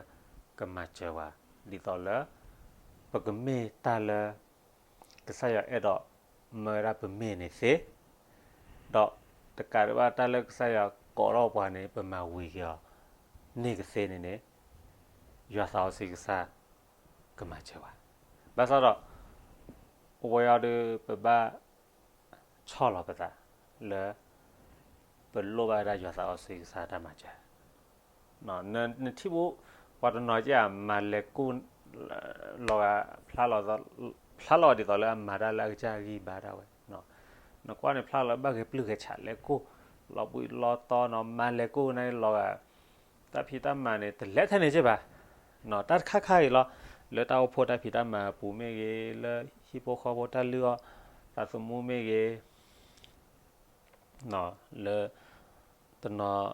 ကမၤစၢၤပှၤ ဒ်သိးလၢ ပကမ့ၢ်တၢ်လၢ ကစၢ်ယွၤအဲၣ်ဒိးမၢဝဲဒၣ်ပမ့ၢ်န့ၣ်သ့, ဒီးတကးဒံးဘၣ်တၢ်လၢကစၢ်ယွၤကိးထီၣ်ပှၤန့ၣ် ပမၤဝံၤက့ၤအီၤ န့ၢ်ကသ့န့ၣ်န့ၣ် ယွၤသးစီဆှံကစၢ် ကမၤစၢၤပှၤ, ဘၣ်ဆၣ်ဒီး အဝဲအံၤဒီး ပဘၣ် ဆီၣ်လီၤပသး လၢ ပလိၣ်ဘၣ်ဝဲဒၣ်ယွၤသးစီဆှံကစၢ်တၢ်မၤစၢၤ, နထံၣ်ဘၣ် ပှၤတနီၤက့ မၤလဲၤကူၣ် လီၤဂာ် ဖျါလီၤဒ်သိးလၢအမၤတၢ်လၢအကစၢ်ဂံၢ်ဘါဒၣ်ဝဲ, နကွၢ်န့ၣ်ဖျါလီၤဘၣ်ဂဲၤပျုၢ်ဂဲၤဆးလဲၤကူၣ် လီၤဘှံးလီၤတီၤနီၤ မၤလဲၤကူၣ်န့ၣ်လီၤဂာ် တၢ်ဖံးတၢ်မၤန့ၣ် တလဲၤထဲန့ၣ်က့ဘၣ်, တၢ်တခါခါအံၤလီၤ, လၢတၢ်အိၣ်ဖှိၣ်တၢ်ဖံးတၢ်မၤအပူၤမ့ၢ်ဂ့ၤ, လၢဟံၣ်ဖိဃီဖိတၢ်လုၢ်အီၣ် သးသမူမ့ၢ်ဂ့ၤ လၢ တနီၤ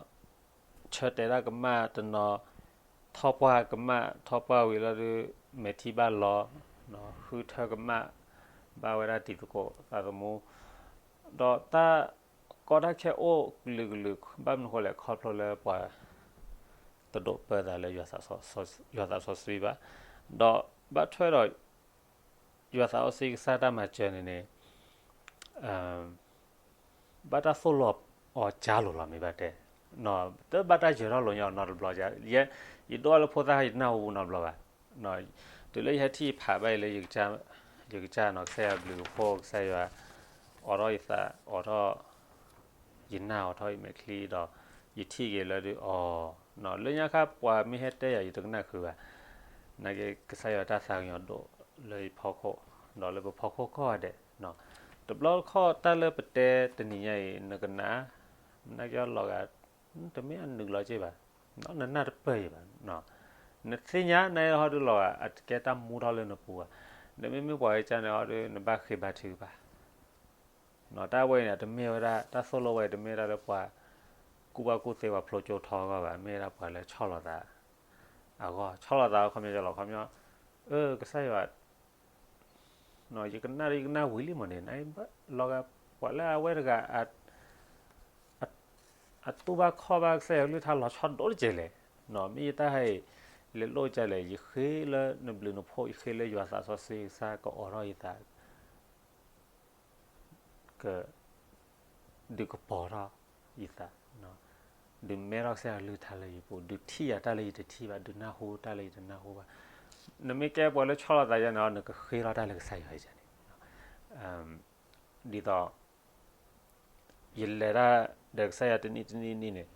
ဆၢတဲာ်တၢ်ကမၣ် တနီၤ ထီၣ်ပှၢ်ကမၣ် ထီၣ်ပှၢ်ဝံၤလီၤဒီး မဲာ်ထံဘၣ်လီၤ, ဃုထၢကမၣ် ဘၣ်ဝဲဒၣ်တံၤသကိးသးသမူ, ဒီးတၢ်ကီတၢ်ခဲအိၣ်ကလုာ်ကလုာ် ဘၣ်မနုၤဃိလဲၣ် ခီဖျိလၢပှၤ တဒိးပၢသးလၢ ယွၤသးစီဆှံဘၣ်, ဒီးဘၣ်ထွဲဒီး ယွၤသးစီဆှံကစၢ်တၢ်မၤစၢၤန့ၣ်န့ၣ် ဘၣ်တၢ်သိၣ်လိအီၤကါလိာ်လီၤမ့ၢ်ဘၣ်တဲ, တဘၣ်တၢ်ယၢၤထီၣ်လိာ်ညီအီၤနီတဘျီ, ယဲ ယဒိၣ်ထီၣ်လၢဖိသၣ်ယနၢ်ဟူနီတဘျီဘၣ်, တုၤလၢယဟဲထံၣ်ယဖးဘၣ်အံၤလၢ ယကစၢ်နီၤ ကစၢ်ယွၤအဘျုးအဖှိၣ် ကစၢ်ယွၤ အိးထီၣ်ယသး အိးထီၣ် ယနၢ်အိးထီၣ်ယမဲာ်ချံဒီး ယထံၣ်က့ၤလၢဒုးအီၤ, လၢညါခါပှၤမ့ၢ်ဟဲတဲယၤ ယတကနၣ်ဃုာ်ဘၣ်, နာ်က့ ကစၢ်ယွၤတၢ်သးကညီၤဒိၣ်လၢယဖီခိၣ် ဒီးလၢပဖီခိၣ်ကိးဂၤဒဲး, တဘျီတခီၣ်တၢ်လၢပတဲတနံၤညါအံၤ နကနၣ်, နာ်က့လီၤဂာ် တမ့ၢ်အနုာ်လီၤက့ဘၣ်, နနၢ်တပၢၢ်အံၤဘၣ်, နသ့ၣ်ညါနဟီဒုးလီၤဂာ် အတကဲတၢ်မူထီၣ်လၢနပူၤဘၣ်, နမ့မ့ၢ်ပှၤကစၢ်န့ၣ်ဟီဒုး နဘၣ်ဃ့ဘါထုကဖၣ် တၢ်ဝဲအံၤန့ၣ် တမ့ၢ်ဝဲဒၣ် တၢ်သိၣ်လိဝဲအံၤ တမ့ၢ်ဝဲဒၣ်လၢပှၤ ကူၣ်ဘၣ်ကူၣ်သ့ပှၤဖျိကၠိထီအဂီၢ်ဘၣ်, မ့ၢ်ဝဲဒၣ်ပှၤလၢဆီၣ်လီၤသး အဂီၢ်, ဆီၣ်လီၤသးအခီပညီလီၤ ခီပညီ, အၢ ကစၢ်ယွၤ ယကနၣ်ဒီးယကနၣ်ဝံၤလံမ့ၢ်န့ၣ် လီၤဂာ်ပှၤလၢအဝဲတဂၤ အတူၢ်ဘၣ်ခီၣ်ဘၣ်ကစၢ်ယွၤကလုၢ်ကထါလီၤဆီဒိၣ်တက့ၢ်လဲၣ်, မ့ၢ်ယတၢ်ဟဲအံၤ လဲၤလိၣ်ကလဲၣ် ယဃ့လၢနဘျုးနဖှိၣ် ယဃ့လၢယွၤသးစီဆှံကစၢ်ကအိးထီၣ်ယသး က ဒုးကပီၤထီၣ်ယသး, ဒုးမဲထီၣ်ကစၢ်ယွၤကလုၢ်ကထါလၢယပူၤ, ဒုးထံၣ်ယၤတၢ်လၢယတထံၣ်ဘၣ်, ဒုးနၢ်ဟူတၢ်လၢယတနၢ်ဟူဘၣ်, နမ့ၢ်ကဲပှၤလၢဆီၣ်လီၤသးယဲန့ၣ် နကဃ့လီၤတၢ်လၢကစၢ်ယွၤယဲန့ၣ်, ဒ်သိး ယလဲၤတၢ်ဒီးကစၢ်ယွၤတနံၣ်တနံၣ်နံၣ်န့ၣ်,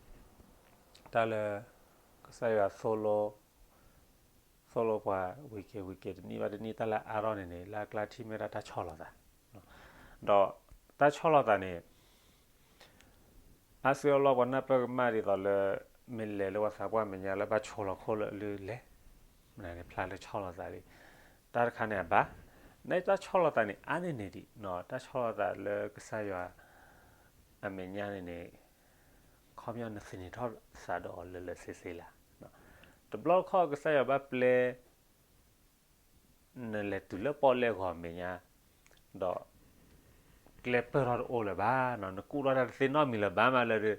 တၢ်လၢ ကစၢ်ယွၤ သိၣ်လိပှၤ ဝံၤက့ၤဝံၤက့ၤ တနံၣ်ဘၣ်တနံၣ် တၢ်လၢအါထီၣ်န့ၣ်န့ၣ် လၢအကျါထံၣ်မ့ၢ်ဒၣ်တၢ်ဆီၣ်လီၤသး, ဒီးတၢ်ဆီၣ်လီၤသးန့ၣ် အါစုအါဘျီပှၤနၢ်ပၢၢ်ကမၣ်ဒ်သိးလၢ မ့ၢ်လဲၤလၢပှၤသးပှၢ်မဲာ်ညါလၢဘၣ်ဆိးလီၤခိၣ်လၢအလုၢ်လဲၣ်, မ့ၢ်န့ၣ်ဖျါလၢဆီၣ်လီၤသးလံ, တၢ်တခါန့ၣ်အဘၣ်, နတၢ်ဆီၣ်လီၤသးန့ၣ် အါန့ၢ်န့ၣ်ဒံး, တၢ်ဆီၣ်လီၤသးလၢကစၢ်ယွၤ အမဲာ်ညါန့ၣ်န့ၣ် ခီပညီနသန့ၤထီၣ်သးဒီးအီၤလၢာ်လၢာ်ဆ့ဆ့လၢ်, တဘျီတခီၣ်ကစၢ်ယွၤဘၣ်ပျဲ နလဲၤတုၤလၢပီၣ်လဲၣ်ဂီၤမဲာ်ညါ, ဒီး ကျဲပၢၢ်ထီၣ်တအိၣ်လၢၤဘၣ်, နကူၣ်ထီၣ်တၢ်တသ့နီတမံၤလၢၤဘၣ်မးလၢဒုး,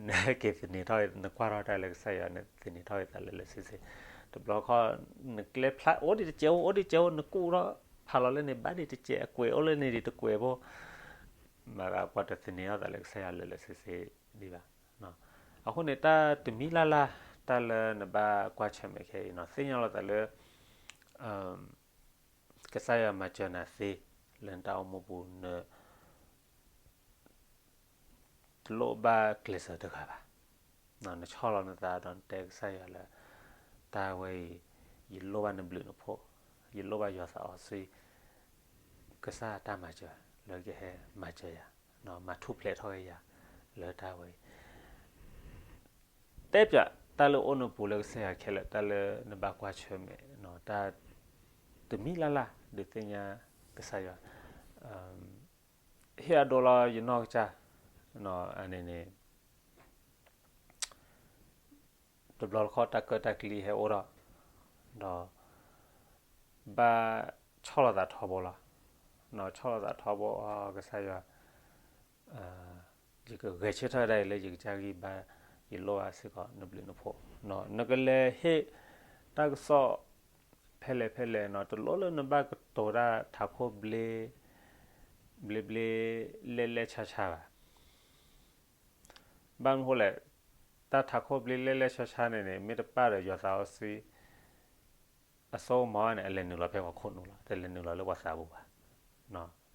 နက့ၤသန့ၤထီၣ် နကွၢ်ထီၣ်တၢ်လၢကစၢ်ယွၤ နသန့ၤထီၣ်က့ၤသးလၢလၢဆ့ဆ့, တဘျီခီ နကျဲဖျါအိၣ်ဒံးတစဲး အိၣ်ဒံးတစဲး နကူၣ်ထီၣ်ဖးလီၤလၢန့ၣ် ဘၣ်ဒံးတစဲး အကွဲးအိၣ်လၢန့ၣ်ဒံးတကွဲးဖိ, မၤသးပှၤတသန့ၤထီၣ်သးလၢကစၢ်ယွၤလၢလၢဆ့ဆ့ဒံးဘၣ်. အဃိန့ၣ် တၢ်တမံၤလၢ်လၢ် တၢ်လၢနဘၣ်ကွၢ်ဆၢၣ်မဲာ်ခဲအံၤနီၤ သ့ၣ်ညါလီၤသးလၢ ကစၢ်ယွၤမၤစၢၤနၤသ့ လၢနတၢ်အိၣ်မူပူၤ န တလိၣ်ဘၣ်ကျဲးစၢးတဂၤဘၣ်. နဆီၣ်လီၤနသးဒီးနတဲကစၢ်ယွၤလၢ တၢ်ဝဲအံၤ ယလိၣ်ဘၣ်နဘျုးနဖှိၣ်, ယလိၣ်ဘၣ်ယွၤသးစီဆှံ ကစၢ်တၢ်မၤစၢၤ လၢကဟဲမၤစၢၤယၤ, မၤထူၣ်ဖျဲးထီၣ်က့ၤယၤ လၢတၢ်ဝဲအံၤ တဲပၠးတၢ်လၢအိၣ်နပူၤလၢကစၢ်ယွၤခဲလၢာ် တၢ်လၢနဘၣ်ကွၢ်ဆၢၣ်မဲာ်, တၢ်တမံၤလၢ်လၢ် ဒုးသ့ၣ်ညါကစၢ်ယွၤ, ဟ့ၣ်အဒိလီၤယနီၢ်ကစၢ်, န့ၣ်န့ၣ် တဘျီတခီၣ်တၢ်ကၢၣ်တၢ်ကျံဟဲအိၣ်ထီၣ်, ဒီး ဘၣ်ဆီၣ်လီၤသးထီဘိလီၤ. ဆီၣ်လီၤသးထီဘိအီၤ ကစၢ်ယွၤ, ယကဂဲၤဆၢထၢၣ်ဒၣ်အံၤလၢယကစၢ်ဂံၢ်ဘါ, ယလိၣ်ဘၣ်စ့ၢ်ကီးနဘျုးနဖှိၣ်, နကလဲၤဟ့ၣ်တၢ်ကစီၣ် ဖဲလဲၣ်ဖဲလဲၣ်နီၤ တလိၣ်လၢနဘၣ်ကတိၤတၢ်ထးခိၣ်ဘျ့ ဘျ့ဘျ့ လဲၣ်လဲၣ်ဆါဆါဘၣ်. ဘၣ်မနုၤဃိလဲၣ်, တၢ်ထးခိၣ်ဘျ့လဲၣ်လဲၣ်ဆါဆါန့ၣ်န့ၣ် မ့ၢ်တပၣ်ဒီးယွၤသးစီဆှံ အစိကမီၤန့ၣ် အလဲၤနုာ်လီၤဖဲပှၤခိၣ်နူာ်လီၤ, တလဲၤနုာ်လီၤလၢပှၤသးပူၤဘၣ်.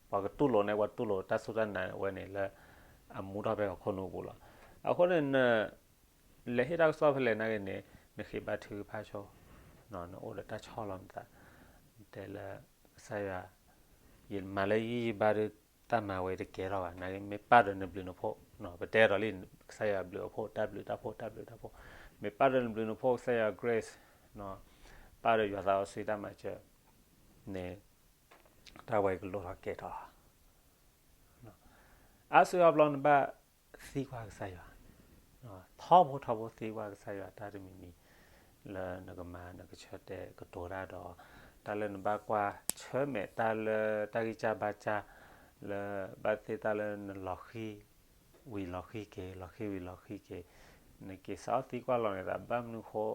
ပှၤကတူၢ်လိာ်န့ၣ် ပှၤတူၢ်လိာ်တၢ်စူၢ်တၢ်နာ်ဝဲန့ၣ်လၢ အမူထီၣ်ဖဲပှၤခိၣ်နူာ်ပူၤလီၤ. အဃိန့ၣ် န လဲၤဟ့ၣ်တၢ်ကစီၣ်ဖဲလဲၣ်နာ်က့န့ၣ် နဃ့ဘါထုကဖၣ်ဆိ, နအိၣ်ဒီးတၢ်ဆီၣ်လီၤနသး, နတဲလၢ ကစၢ်ယွၤ, ယမၤလၢယဂံၢ်ယဘါဒီး တၢ်မၤဝဲတကဲထီၣ်ဘၣ်, နာ်က့မ့ၢ်ပၣ်ဒီးနဘျုးနဖှိၣ်, ပတဲဒီးလံ ကစၢ်ယွၤဘျုးအဖှိၣ် တၢ်ဘျုးတၢ်ဖှိၣ် တၢ်ဘျုးတၢ်ဖှိၣ်, မ့ၢ်ပၣ်ဒီးနဘျုးနဖှိၣ် ကစၢ်ယွၤ grace, ပၣ်ဒီးယွၤသးစီဆှံတၢ်မၤစၢၤန့ၣ် တၢ်ဝဲကလိၣ်ထီၣ်ကဲထီၣ်လီၤ. အါစုအါဘျီနဘၣ်သံကွၢ်ကစၢ်ယွၤ, ထီဘိထီဘိသံကွၢ်ကစၢ်ယွၤတၢ်တမံၤမံၤ လၢနကမၤနကဆၢတဲာ်ကတိၤတၢ်ဒီး တၢ်လၢနဘၣ်ကွၢ်ဆၢၣ်မဲာ် တၢ်လၢတၢ်ဂံၢ်စၢ်ဘါစၢ် လၢဘၣ်သ့ၣ်တၢ်လၢနလီၤဃံၤဝံၤလီၤဃံၤက့ၤ လီၤဃံၤဝံၤလီၤဃံၤက့ၤ, နက့ၤစးထီၣ်သံကွၢ်လီၤန့ၣ်သး ဘၣ်မနုၤဃိ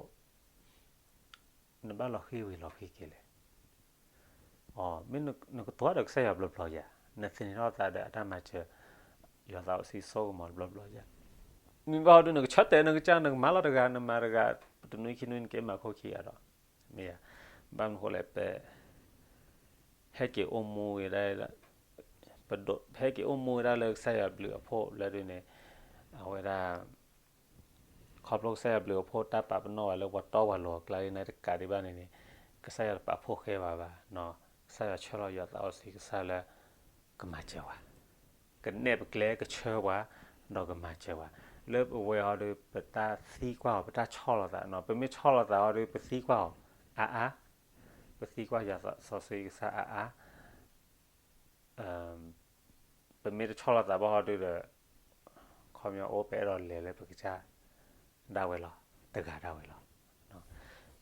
နဘၣ်လီၤဃံၤဝံၤလီၤဃံၤက့ၤလဲၣ်. မ့ၢ်နကတိၤတၢ်ဒီးကစၢ်ယွၤဘျီဘျီယၤ, နသန့ၤထီၣ်သးဒီးအတၢ်မၤစၢၤ ယွၤသးစီဆှံစိကမီၤတဘျီဘျီယၤ, မ့ၢ်ဘၣ်ဟီဒုး နကဆၢတဲာ်နကစၢ် နကမၤလီၤတဂၤ နမၤတဂၤ တနွံခံနွံနက့ၤမၤခိၣ်ခံဂၤဒီး မ့ၢ်ဧါ. ဘၣ်မနုၤဃိလဲၣ် ပ ဟဲက့ၤအိၣ်မူဝဲဒၣ် ပဒိး ဟဲက့ၤအိၣ်မူဝဲဒၣ်လၢကစၢ်ယွၤဘျုးအဖှိၣ်လၢဒုးန့ၣ် အဝဲဒၣ် ခီဖျိကစၢ်ယွၤဘျုးအဖှိၣ် တၢ်ပာ်ပနီၣ်ဝဲလၢပှၤတီပှၤလိၤအကျါလံ နတကးဒံးဘၣ်န့ၣ်န့ၣ် ကစၢ်ယွၤတပာ်ဖှိၣ်ဃဲဘၣ်ဘၣ်. ကစၢ်ယွၤဆှၢလီၤယွၤသးစီဆှံကစၢ်လၢ ကမၤစၢၤဝဲ ကနဲၣ်ပကျဲ ကဆှၢပှၤ ဒီးကမၤစၢၤပှၤ. လၢပဝဲဟီဒုး ပတၢ်သံကွၢ်အီၤ ပတၢ်ဆီၣ်လီၤသး, ပမ့ၢ်ဆီၣ်လီၤသးဟီဒုး ပသံကွၢ်အီၤအါအါ, ပသံကွၢ်ယွၤသးစီဆှံကစၢ်အါအါ, ပမ့ၢ်တဆီၣ်လီၤသးဘၣ်ဟီဒုးဒီး ခီပညီအိၣ်ပအဲၣ်ဒိးလဲၤလၢပကစၢ်ဒၣ်ဝဲလီၤ, တဂၤဒၣ်ဝဲလီၤ.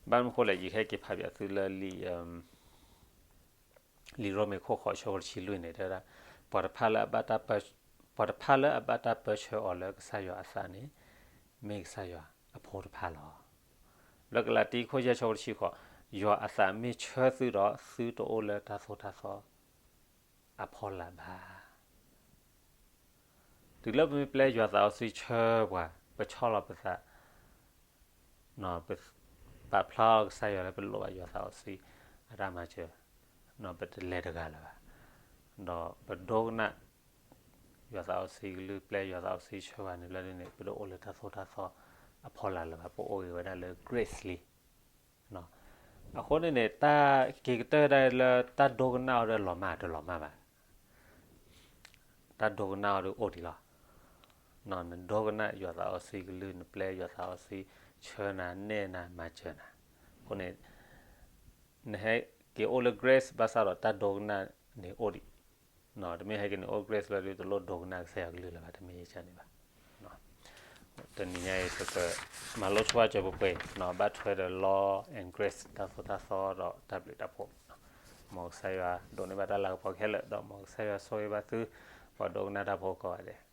ဘၣ်မနုၤဃိလဲၣ် ယကဟဲက့ၤဖးဘၣ်သုလၢ လံာ်ရိမ့ၤခိၣ်ဃိးဆၢဖိတဆံလွံၢ်န့ၣ် တဲဝဲဒၣ် ပှၤတဖၣ်လၢအဘၣ်တၢ်ပၢဆှၢအီၤလၢကစၢ်ယွၤအသးန့ၣ် မ့ၢ်ကစၢ်ယွၤအဖိတဖၣ်လီၤ. လၢကလၤတံခိၣ်ယဲၢ်ဆၢဖိတဆံဃိး, ယွၤအသးမ့ၢ်ဆှၢသုဒီး သုတအိၣ်လၢတၢ်သိၣ်တၢ်သီအဖီလာ်ဘၣ်. တုၤလၢပမ့ၢ်ပျဲယွၤသးစီဆှံဆှၢပှၤ, ပဆီၣ်လီၤပသး, ပပာ်ဖျါအီၤကစၢ်ယွၤလၢပလိၣ်ဘၣ်ယွၤသးစီဆှံအတၢ်မၤစၢၤ, ပတလဲၤတဂၤလၢၤဘၣ်. ဒီးပဒိကနၣ်ယွၤသးစီဆှံကလုၢ် ပျဲယွၤသးစီဆှံဆှၢပှၤန့ၣ်လၢန့ၣ် ပတအိၣ်လၢတၢ်သိၣ်တၢ်သီအဖီလာ်လၢၤဘၣ်, ပအိၣ်ဂ့ၤဝဲဒၣ်လၢ grace လံ. အဃိန့ၣ်န့ၣ် တၢ်က့ၤကတၢၢ်ဒၣ်လၢတၢ်ဒိကနၣ်အီၤဒီးလီၤမၢ်တလီၤမၢ်ဘၣ်. တၢ်ဒိကနၣ်အီၤဒီးအိၣ်ဒံးလီၤ. နဒိကနၣ်ယွၤသးစီဆှံကလုၢ် နပျဲယွၤသးစီဆှံဆှၢနၤ နဲၣ်နၤ မၤစၢၤနၤ. အဃိန့ၣ် နဟဲက့ၤအိၣ်လၢ grace ဘၣ်ဆၣ်ဒီးတၢ်ဒိကနၣ်န့ၣ်အိၣ်ဒံး. တမ့ၢ်ဟဲက့ၤန့ၣ်အိၣ် grace လၢဒုးတလိၣ်ဒိကနၣ်ကစၢ်ယွၤကလုၢ်လၢၤဘၣ်, တမ့ၢ်ယဲန့ၣ်ဘၣ်. တနံၤညါအံၤ ပကမၤလိဆိဝါစၢၤပှဲၤပှဲၤ, ဘၣ်ထွဲဒီး law and grace တၢ်သိၣ်တၢ်သီဒီးတၢ်ဘျုးတၢ်ဖှိၣ်. မ်ကစၢ်ယွၤဒိးန့ၢ်ဘၣ်တၢ်လၤကပီၤခဲလၢာ် ဒီးမ်ကစၢ်ယွၤဆိၣ်ဂ့ၤဘၣ်သု ပှၤဒိကနၣ်တၢ်ဖိကိးဂၤဒဲး.